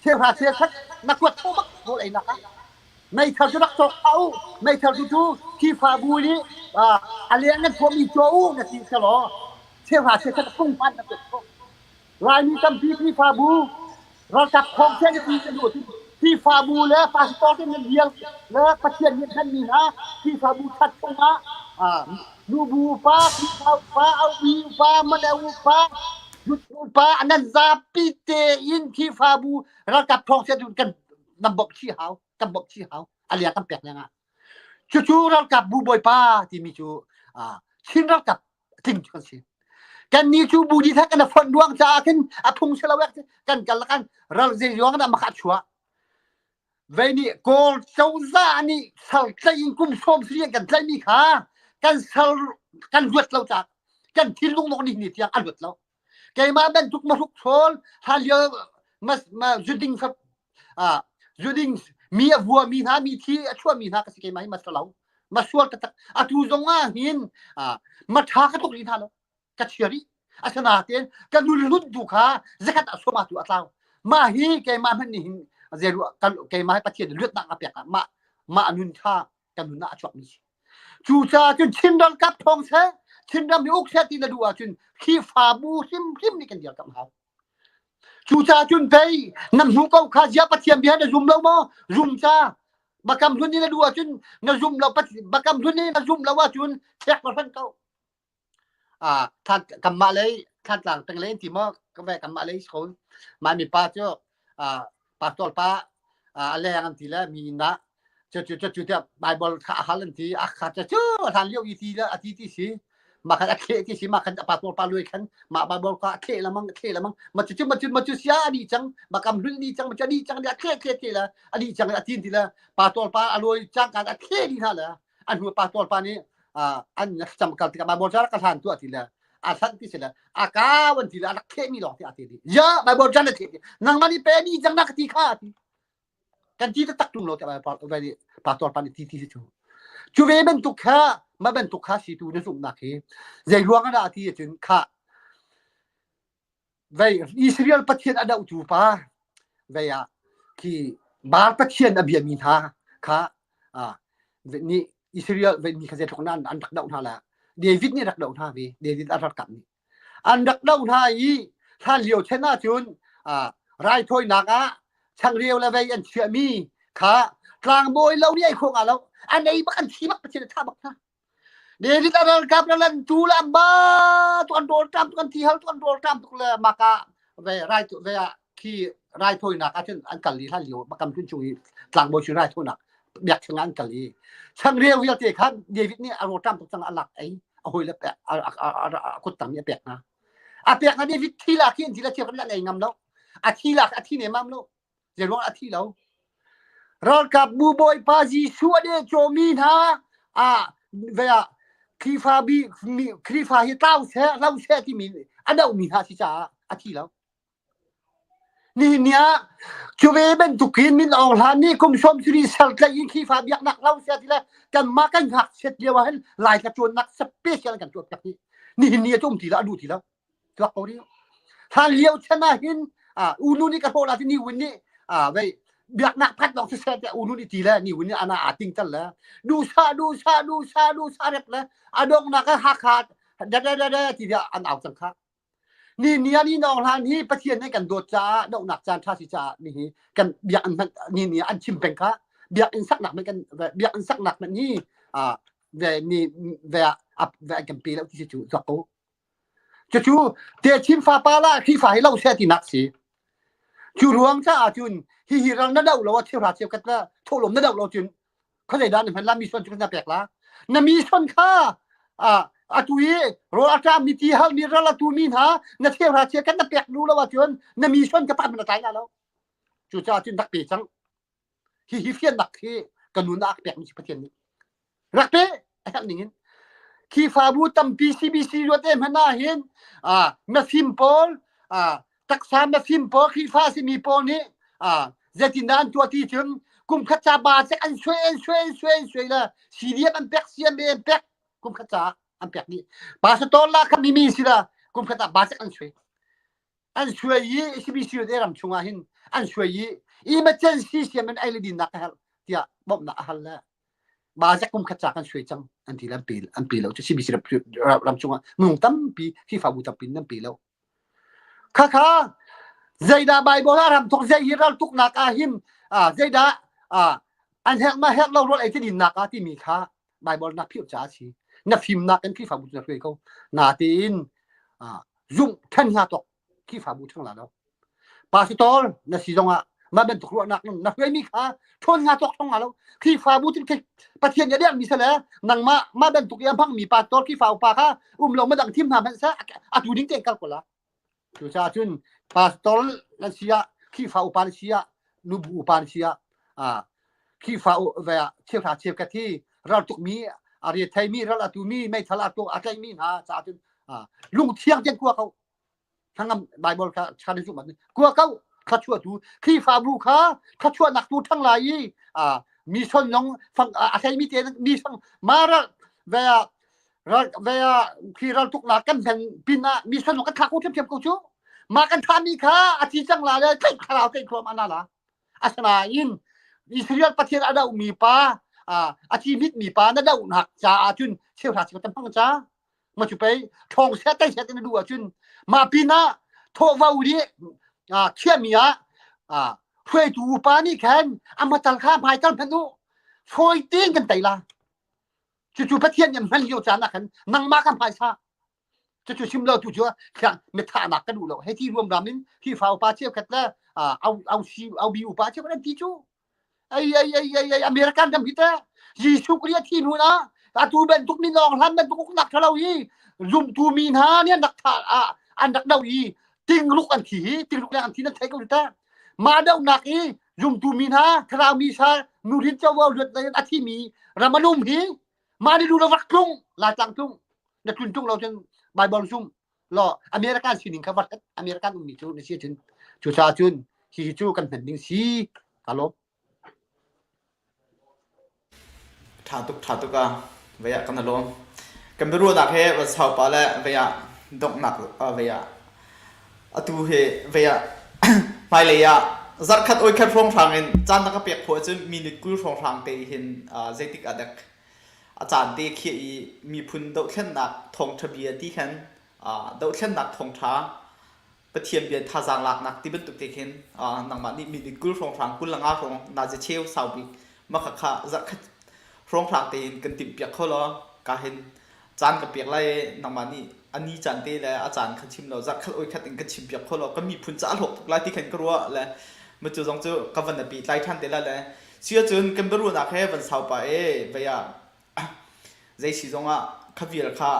Cheuhra cheukhat na kuat kho bak rawl einak ah. Meithal cu rak cawk hlah u. Meithal cu cu Khrihfabu nih a leng nan thuammi caw u na ti selaw cheuhra cheukhat pungpan na kuat khawh. Laimi tampi Khrihfabu ralkap thawng chen ti kan duh Khrihfabu le pastor te nan rial le Pathian nih hmanmi hna Khrihfabu that chungah nubu upa, Khrihfa upa, aupi upa, male upa, upa nan zapi tein Khrihfabu ralkap thawng chen kan nan bawmh chih hau, kan bawmh chih hau. A lia kan pek lengah. Cucu ralkap bu bawipa timi cu Chin ralkap tling cu kan si. Kannih cu bu dih kan fonh ruang caah khin a phung si lo kan kal kan ral zei ruang dah makha chuah. Vei nih Kawl cozah nih sal tlaih in kum sawm sarian kan tlaihmi kha kan sal kan luat lo caah kan thinlung lawng nih ni tiang a luat lo. Keimah bantuk mahruk ṭhawl hlanlio zuding zuding mi a vuami hna mi thi a chuahmi hna ka si keimah hi ma lo ma sual taktak atu zong ah hin ma ṭha ka tuk rih hna lo ka chia rih asinain ka nun hlut tu kha zakhat ah sawma tu a tlau mah hi keimah hmanh nih hin keimah hi Pathian luatnak a pek ah mah mah nun kha kan nun ah a chuakmi si Cucaah cun Chin ralkap thawng seh, Chinram hi uk seh ti na duh ahcun Khrihfabu hrimhrim nih kan dirkamh hau. Cucaah cun pei nan hmuh ko kha zia Pathian bia na zum lo maw? Zum ca. Bakam hlun i na duh ahcun na zum lo bakam hlun i na zum lo ahcun thek na hran ko. Ah, kanmah lei Thantlang peng lei ti maw kanmah lei si ko. Mah mipa cu ah pastor pa a leng an ti le mi inn ah cu cu cu tiah Bible kha a hal an ti a kha cu cu hlan lio i ti le a ti ti si mah khan a thleh ti si mah khan a pastor pa lui khan mah Bible kha a thleh lamang a thleh lamang ma cu cu ma cu ma cu sia a dih cang ma kam hlun dih cang ma cu a dih cang a thleh thleh thleh le a dih cang a tin ti le pastor pa a lawi cang kan a thleh dih hna le a hnu pastor pa nih an cam kal tikah Bible ca ka hlan tu a ti le a hlan ti si le a kau an ti le a rak thehmi lawng ti a ti ya Bible can na theh nangmah nih pe ni cang na ka ti kha ti kan ti taktak tung lo tiah pastor pa nih ti ti si cu cu ve bantuk kha ma bantuk kha si tu na zumhnak hi zei ruang ah dah ti ahcun kha vei Israel Pathian a dohtu pa vei ah khi Baal Pathian a biami hna kha nih Israel vei mi kha zeitluk in an rak doh hna la David nih rak doh hna ve David a rak kap nih an rak doh hna i hlan lio chen ahcun raithawinak ah changreu le vei an chiahmi kha tlangbawi lo nih ei khawh nga lo an ei bak an thi bak Pathian a thah bak hna David a ralkap le lan tu le amba tu an rawl ṭam tuk an thi hal tuk an rawl ṭam tuk le maka ve rai ve ah khi raithawinak ah cun an kal i hlan lio bakam cun chung i tlangbawi cu raithawinak biakṭheng ah an kal i changreu vialte kha David nih a rawl ṭam tuk cang a lak ei a hawi le a kut tang nih a pek hna a pek hna David thi lak hi an thi le thil an ei ngam lo a thi lak a thi nemam lo Zeiruang a thi lo? Ralkapbu Bawipa Jesuh a dehcawmi hna ah ve ah Khrihfa bi Khrihfa hi tlau seh lo seh timi a dohmi hna si caah a thi lo. Nihin ni ah cu ve bantukin Min Aung Hlaing nih kum 30 sal tlaih in Khrihfa biaknak lo seh ti le kanmah kan ngakchiat lio ah hin Laitla cawnnak special kan tuah piak dih. Nihin ni ah cu um ti lo a duh ti lo. Tuak ko rih. Hlan lio chan ah hin unu nih ka hlawh la ti ni win nih vei biaknak phat lawng siseh tiah unu nih ti le ni win nih ana aa ting tal le dusa dusa dusa dusa rep le a donghnak ah Hakha da da da da ti tiah an au cang kha. Ni ni ah ni nawng hlan hi Pathian nih kan dawt caah dohnak caan ṭha si caah ni hi kan biak an hman ni ni an chim peng kha. Biakinn saknak hmanh kan biakinn saknak hmanh hi ve ni ve ve an kan pe lo ti si cu tuak ko. Cucu techin fapa la Khrihfa hi lo seh tinak si. Cu ruang caah cun hihi ral na doh lo a cheuhra cheukhat la thawhlawm na doh lo cun khuazei dah na hman la mission cu na pek la. Na mission kha atu i rawl a ṭam mi ti hal mi ral a tu mi hna na cheuhra cheukhat na pek duh lo ahcun na mission ka pa na tlai la lo. Cucaah cun rak pe cang. Hihi fiannak hi ka nun ah a pek mi si Pathian nih. Rak pe a herh ning in. Khrihfabu tampi CBC ruat e hmanh ah hin mafim pawl taksa mafim pawl Khrihfa simi pawl nih zeitindah an tuah ti cun kum khat ca ba cek an suai an suai an suai an suai le CDM an pek CMA an pek kum khat ca an pek dih. Pastor la kha mimi si la kum khat ah ba cek an suai. An suai i CBC ram chungah hin an suai i emergency siam in ei le dinnak a herh tiah bawmhnak a hal le Bazek kum khat ca kan suai cang an ti le an pe an pe lo cu CBC ram chungah minung tampi Khrihfabu tampi nan pe lo. Khakha zeidah Bible ah ram thok zei hi ral tuknak ah hin zeidah an herh ma herh lo rawl ei dinnak ah timi kha Bible na philh ca si. Na fimnak in Khrihfabu cu na hruai ko. Natein zumh than hna tok Khrihfabu thang la lo. Pastor na si zongah mah bantuk ruahnak na hruaimi kha ṭhawn nga cawk thong nga lo. Khrihfabu tin Pathian nih a dermi sale nangmah mah bantuk i a hmangmi pastor Khrihfa upa kha um lo madang thim hna hmanh seh atu ding tein kal ko la. Cucaah cun pastor nan si ah Khrihfa upa na si ah nubu upa na si ah Khrihfa ve ah cheuhra cheukhat hi ral tukmi a retheimi ral a tumi meithal a a tlaihmi hna caah cun lungthiang tein kua ko hnangam Bible kha chan in zumh kua ko thluachuah tu Khrihfabu kha thluachuahnak tu ṭhang lai i mission zong fang a hleimi te mission ma ral ve ral ve khi ral tuknak kan hman pin ah mission zong kan thlah ko ṭhiamṭhiam ko cu ma kan thahmi kha a thi cang la le tlaih thlarau tlaih thluam ana la asinain Israel Pathian a dohmi pa a thi mitmi pa na dohnak caah cun cheuhra cheu tam hmang ca ma cu pei ṭhawng seh tei seh ti na duh ahcun mah pinah thawhvo nih thiahmi ah hruaitu upa nih khan a hmatal kha hmaital hmanh u fawi tein kan tei la cucu Pathian nih hman lio caan ah khan nangmah ka hmaisa cucu chim lo tu cu mithahnak ka duh lo hei ti ruamram in Khrihfa upa cheukhat le au au si au bi upa cheukhat an ti cu Ai ai ai ai ai American ram hi teh Jesuh Khrih a thi hnu na atu bantuk min lawng hlan bantuk uknak thalo hi zumtu mi hna nih an rak tha an rak do i tingruk an thi hi tingruk leng an thi nan thei ko teh mah dohnak i zumtu mi hna thlarau mi sa nuhrin covo luat a thi mi ram an um hi mah ni lu lo rak tlung laitlang tlung na tlun tung lo cun Bible zum law American sining kha vat American ummi cu na si cun cucaah cun hihi cu kan hman ding si ka lawm. Tha tuk tha tuk a vei ah kan lawm. Kan biaruahnak he van sau pa le vei ah donghnak vei ah atu he vei ah hmailei ah zarhkhat oi khat hrawnghrang in caan na ka pek khawh ahcun minute 20 hrawnghrang te hin zeitik ah dek A caan te khiah i miphun dohthlennak thawngṭha bia ti khan dohthlennak thawngṭha Pathian bia thazaang laknak ti bantuk te khin nangmah nih minute 20 hrawnghrang 25 hrawng nazi cheu sau bik mah khakha zarhkhat hrawnghrang tein kan timhpiak kho law ka hin caan ka pek lai i nangmah nih a ni caan te le a caan kha chim law zarhkhat oi khat in ka chimpiak kho law ka miphun ca a hlawk tuk lai ti khan ka ruah le ma cu zong cu ka van a pehtlai ṭhan te lai le Si ahcun kan biaruahnak he van sau pah e vei ah zei si zongah kha vial kha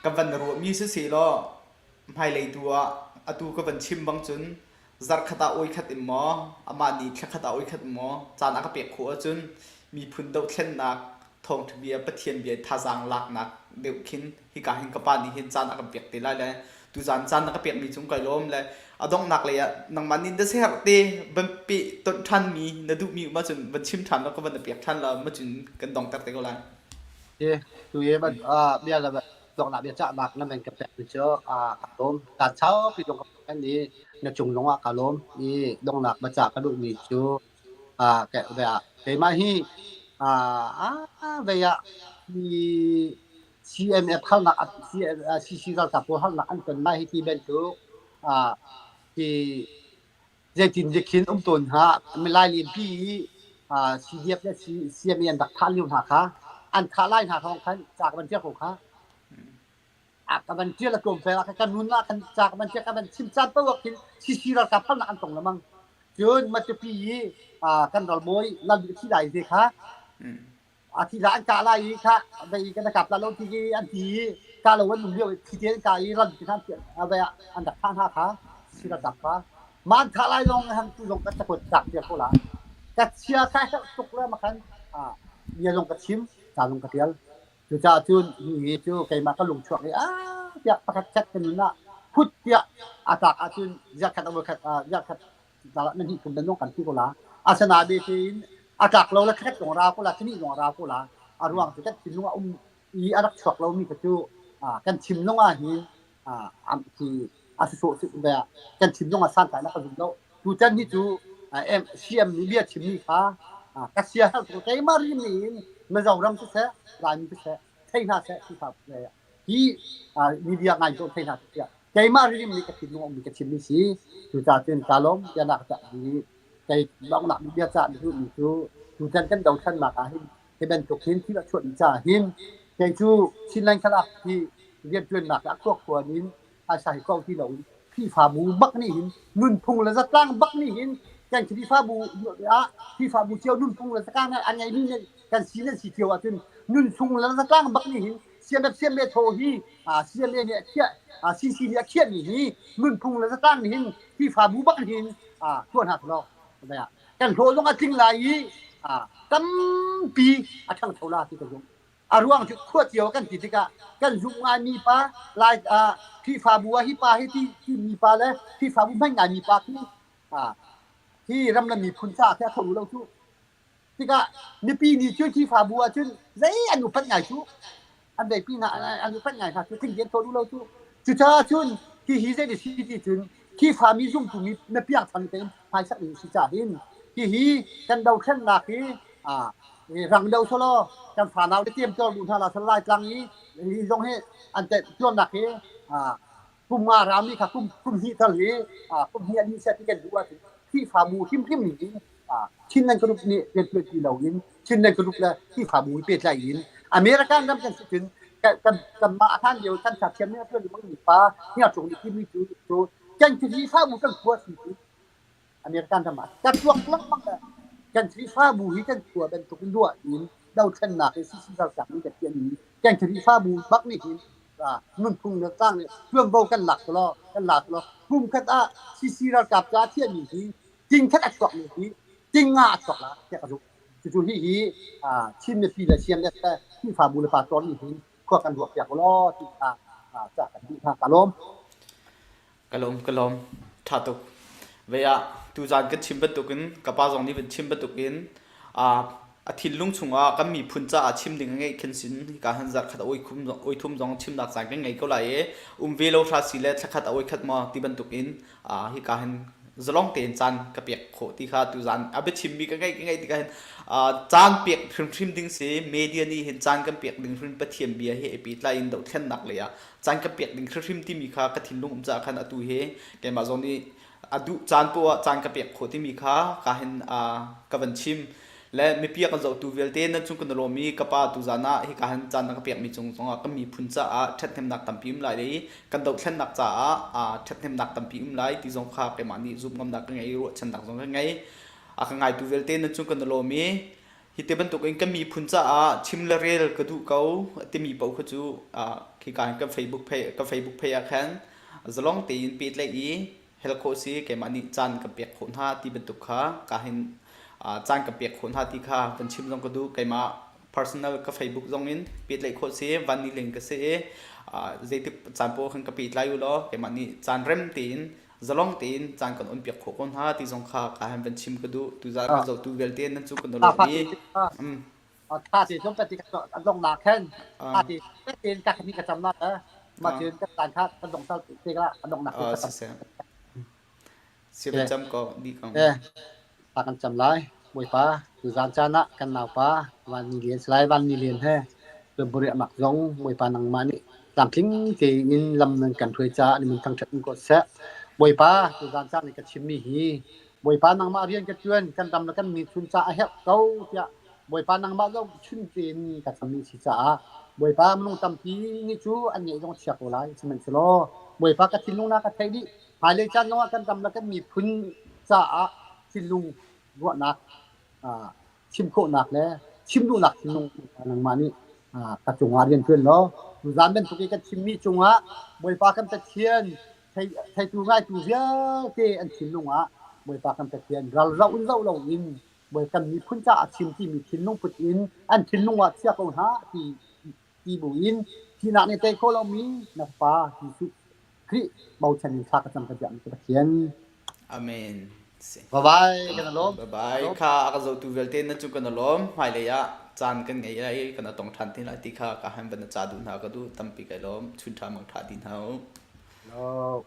ka van ruahmi siseh law hmailei tu ah atu ka van chim bang cun zarhkhat ah oi khat in maw amah nih thlakhat ah oi khat in maw caan a ka pek khawh ahcun miphun dohthlennak thawngṭha bia Pathian bia thazaang laknak deuh khin hika hin ka pa nih hin caan a kan pek te lai le tuzaan caan na ka pekmi cung kai lawm le a donghnak lei ah nangmah nih na siaherh te van pe tonh ṭhan mi na duhmi um ahcun van chim ṭhan law ka van na pek ṭhan la macun kan dongter te ko lai. Tu ye ban bia la donghnak bia cahnak na men ka pek mi cu ka lawm. Kaan saupi zong ka pek i na cung zong ah ka lawm i donghnak biacah ka duhmi cu keimah hi vei ah CNF harnak CC ralkap pawl harnak an ton lai hi ti bantuk hi zeitin khin um tawn hnga milai lempi i. CDF le CMA an rak thah lio hna kha an thah lai hna thawng khan ca ka van ṭial ko kha. A ka van ṭial a tlawm fel ah kan nun ah khan ca ka van ṭial ka van chim caan paoh ah khin CC ralkap harnak an tong lengmang. Cun Matupi i kan ralbawi Lal Bik a thi lai te kha a thi la an kah lai i kha vei kan kap la lo ti i an ti i kah lo an um lio i thi te an kah i ral bik hna vei ah an rak thah hna kha si rak kha man thah lai lawng han tu zong ka cakut tlak tia ko la ka chia kha herh tuk le ma khan bia zong ka chim ca zong ka tial cucaah cun hi cu keimah ka lung chuak i a tiah pakhat khat ka nun ah phut tiah a tlak ahcun ziakhat a khat ziakhat na hnih thum dan kan ti ko la. Asana be tein a tlak lo la thlet zong ra ko la thini zong ra ko la. A ruang cu kan thinlung a um i a rak chuak lomi kha cu kan thinlung ah hin khi a sawh kan thinlung ah santlai na ka zum lo. Tutan hi cu CM nih bia chimmi kha ka sia har tuk keimah rim in Mizoram siseh Laimi siseh thei hna seh ti kha hi media ngai ko thei hna tiah keimah rim nih ka thinlung a ummi ka chimmi si. Cucaah cun ka lawm tiah ka cah i kei donghnak bia cah na duhmi cu tutan kan dothlennak ah hin hi bantuk hin thil a chuah dih caah hin kei cu Chinland Khalak hi rianṭuannak ah khuakhuan in phaisa hi ko ti loin Khrihfabu bak nih hin nunphung le zatlang bak nih hin kan Khrihfabu ah Khrihfabu cio nunphung le zatlang an ngeimi kan si nan si cio ahcun nunphung le zatlang bak nih hin CMF CMA thaw hi CMA nih a khiah CC nih a khiahmi hi nunphung le zatlang nih hin Khrihfabu bak nih hin tuah hna selaw kan hlawh zong a tling lai i tampi a ṭhangcho la ti ka zumh. A ruang cu khua cio kan ti tikah kan zumh ngaimi pa lai Khrihfabu ah hi pa hi ti timi pa le Khrihfabu hman ngaimi pa khi hi ram le miphun caah khi a tho lo cu. Tikah mipi nih cun Khrihfabu ah cun zei an upat ngai cu an veipi hna an upat ngai hna cu thing an thaw duh lo cu. Cucaah cun hihi zei na si ti cun Khrihfami zumtu mi na piangthang tein hmaisak ding si caah hin hihi kan dothlennak hi rang do selaw kan fanau le tiam tuar duh hna la sel lai tlang i hi zong hi an tuarnak hi kum nga rami kha kum kum hnih tal hi kum hnih ali sia ti kan duh ahcun Khrihfabu hrimhrim nih Chinland Group nih riantuan ti loin Chinland Group le Khrihfabu hi pehtlai in American ram kan si cun kan kanmah a hlan lio kan thiam nih a tuan mi pa hniarcung nih timi cu cu kan Khrihfabu kan khua si cu American ram ah ka tuak lengmang le kan Khrihfabu hi kan khua bantuk in ruah in dothlennak hi CC ralkap nih kan piah mi kan Khrihfabu bak nih hin nunphung le tlang nih tuanvo kan lak law kan lak law kum khat ah CC ralkap ca thiah mi hi ting khat a chuak mi hi ting nga a chuak la tiah ka zumh. Cucu hi hi Chin mipi le CNF le Khrihfabu le pastor nih hin khua kan ruah piak law ti kha ca kan duh hna. Ka lawm. Ka lawm, ka lawm. Ṭha tuk. Vei ah tuzaan kan chim bantukin ka pa zong nih van chim bantukin a thinlung chungah kan miphun caah chim ding a ngeih khin sin hika han zarh khat a oi thum zong chimnak caan kan ngei ko lai i um ve lo hra si le thla khat a oi khat maw ti bantukin hika hin zalong tein caan ka pek khawh ti kha tuzaan a biachimmi ka ngeih ka ngeih tikah hin caan pek hrimhrim ding si media nih hin caan kan pek ding hrim Pathian bia he i pehtlai in dohthlennak lei ah caan ka pek ding hrimhrim timi kha ka thinlung um caah khan atu hi keimah zong nih a duh caan poah ah caan ka pek khawh timi kha ka hin ka van chim le mipi a kan zohtu vialte nan cung kan i lawm i ka pa tuzaan ah hika hin caan na ka pekmi cung zongah kan miphun caah ṭhathnemnak tampi um lai i kan dohthlennak caah ṭhathnemnak tampi um lai ti zong kha keimah nih zumh ngamnak ka ngei i ruahchannak zong ka ngei. A ka ngaitu vialte nan cung kan i lawm i hi te bantukin kan miphun caah chim le rel ka duh ko timi paoh kha cu khika hin kan Facebook page kan Facebook page ah khan zalong tein pehtlaih i hel khawh si keimah nih caan kan pek khawh hna ti bantuk kha ka hin caan kan pek khawh hna ti kha van chim zong ka duh. Keimah personal ka Facebook zong in pehtlaih khawh si van ni ling ka si i zeitik caan paoh khan ka pehtlai u law keimah nih caan rem tein zalong tein caan kan on piak khawh ko hna ti zong kha ka han van chim ka duh. Tuzaan ka zohtu vialte nan cu kan lawm i Tha te zong ka ti ka dong nak khan tha te tein ka khani ka cam na ma cun ka tan kha ka dong sal te ka dong nak ka cam. Sivan cam ko di ko. Eh ta kan cam lai. Bawipa tuzaan caan ah kan naupa Van Ni Lian Salai Van Ni Lian he buriah mak zong Bawipa nangmah nih tlamtling tein lam nan kan hruai caah ni mun thangṭhat in ko seh. Bawipa tuzaan caan i ka chimmi hi. Bawipa nangmah rian ka ṭuan, kan ram le kan miphun ca a herh ko tiah Bawipa nangmah zoh chun tein ka cammi si caah Bawipa minung tampi nih cu an ngeih zong chia ko lai. Sihmanhsehlaw Bawipa ka thinlung na ka theih dih. Hmailei caan zongah kan ram le kan miphun caah thinlung ruahnak chim khawhnak le chim duhnak thinlung nangmah nih ka cungah rian ṭuan law tuzaan bantuk i kan chimmi cungah Bawipa kan Pathian theitu ngaitu vialte an thinlung ah Bawipa kan Pathian ral zoh in zoh loin Bawi kan miphun caah chim timi thinlung put in an thinlung ah chia ko hna ti ti buin thihnak nih tei khawh lomi na Fapa Jesuh Khrih bochan in thla ka cam ka biakmi ka Pathian. Amen. Si. Bye bye kan lawm. Bye bye. Kha a ka zotu vialte na cu kan lawm. Hmailei ah caan kan ngei lai kan tong ṭhan te lai ti kha ka han van na ca duh hna ka duh tampi kai lawm. Chun ṭha mang ṭha ti hna u. Lo.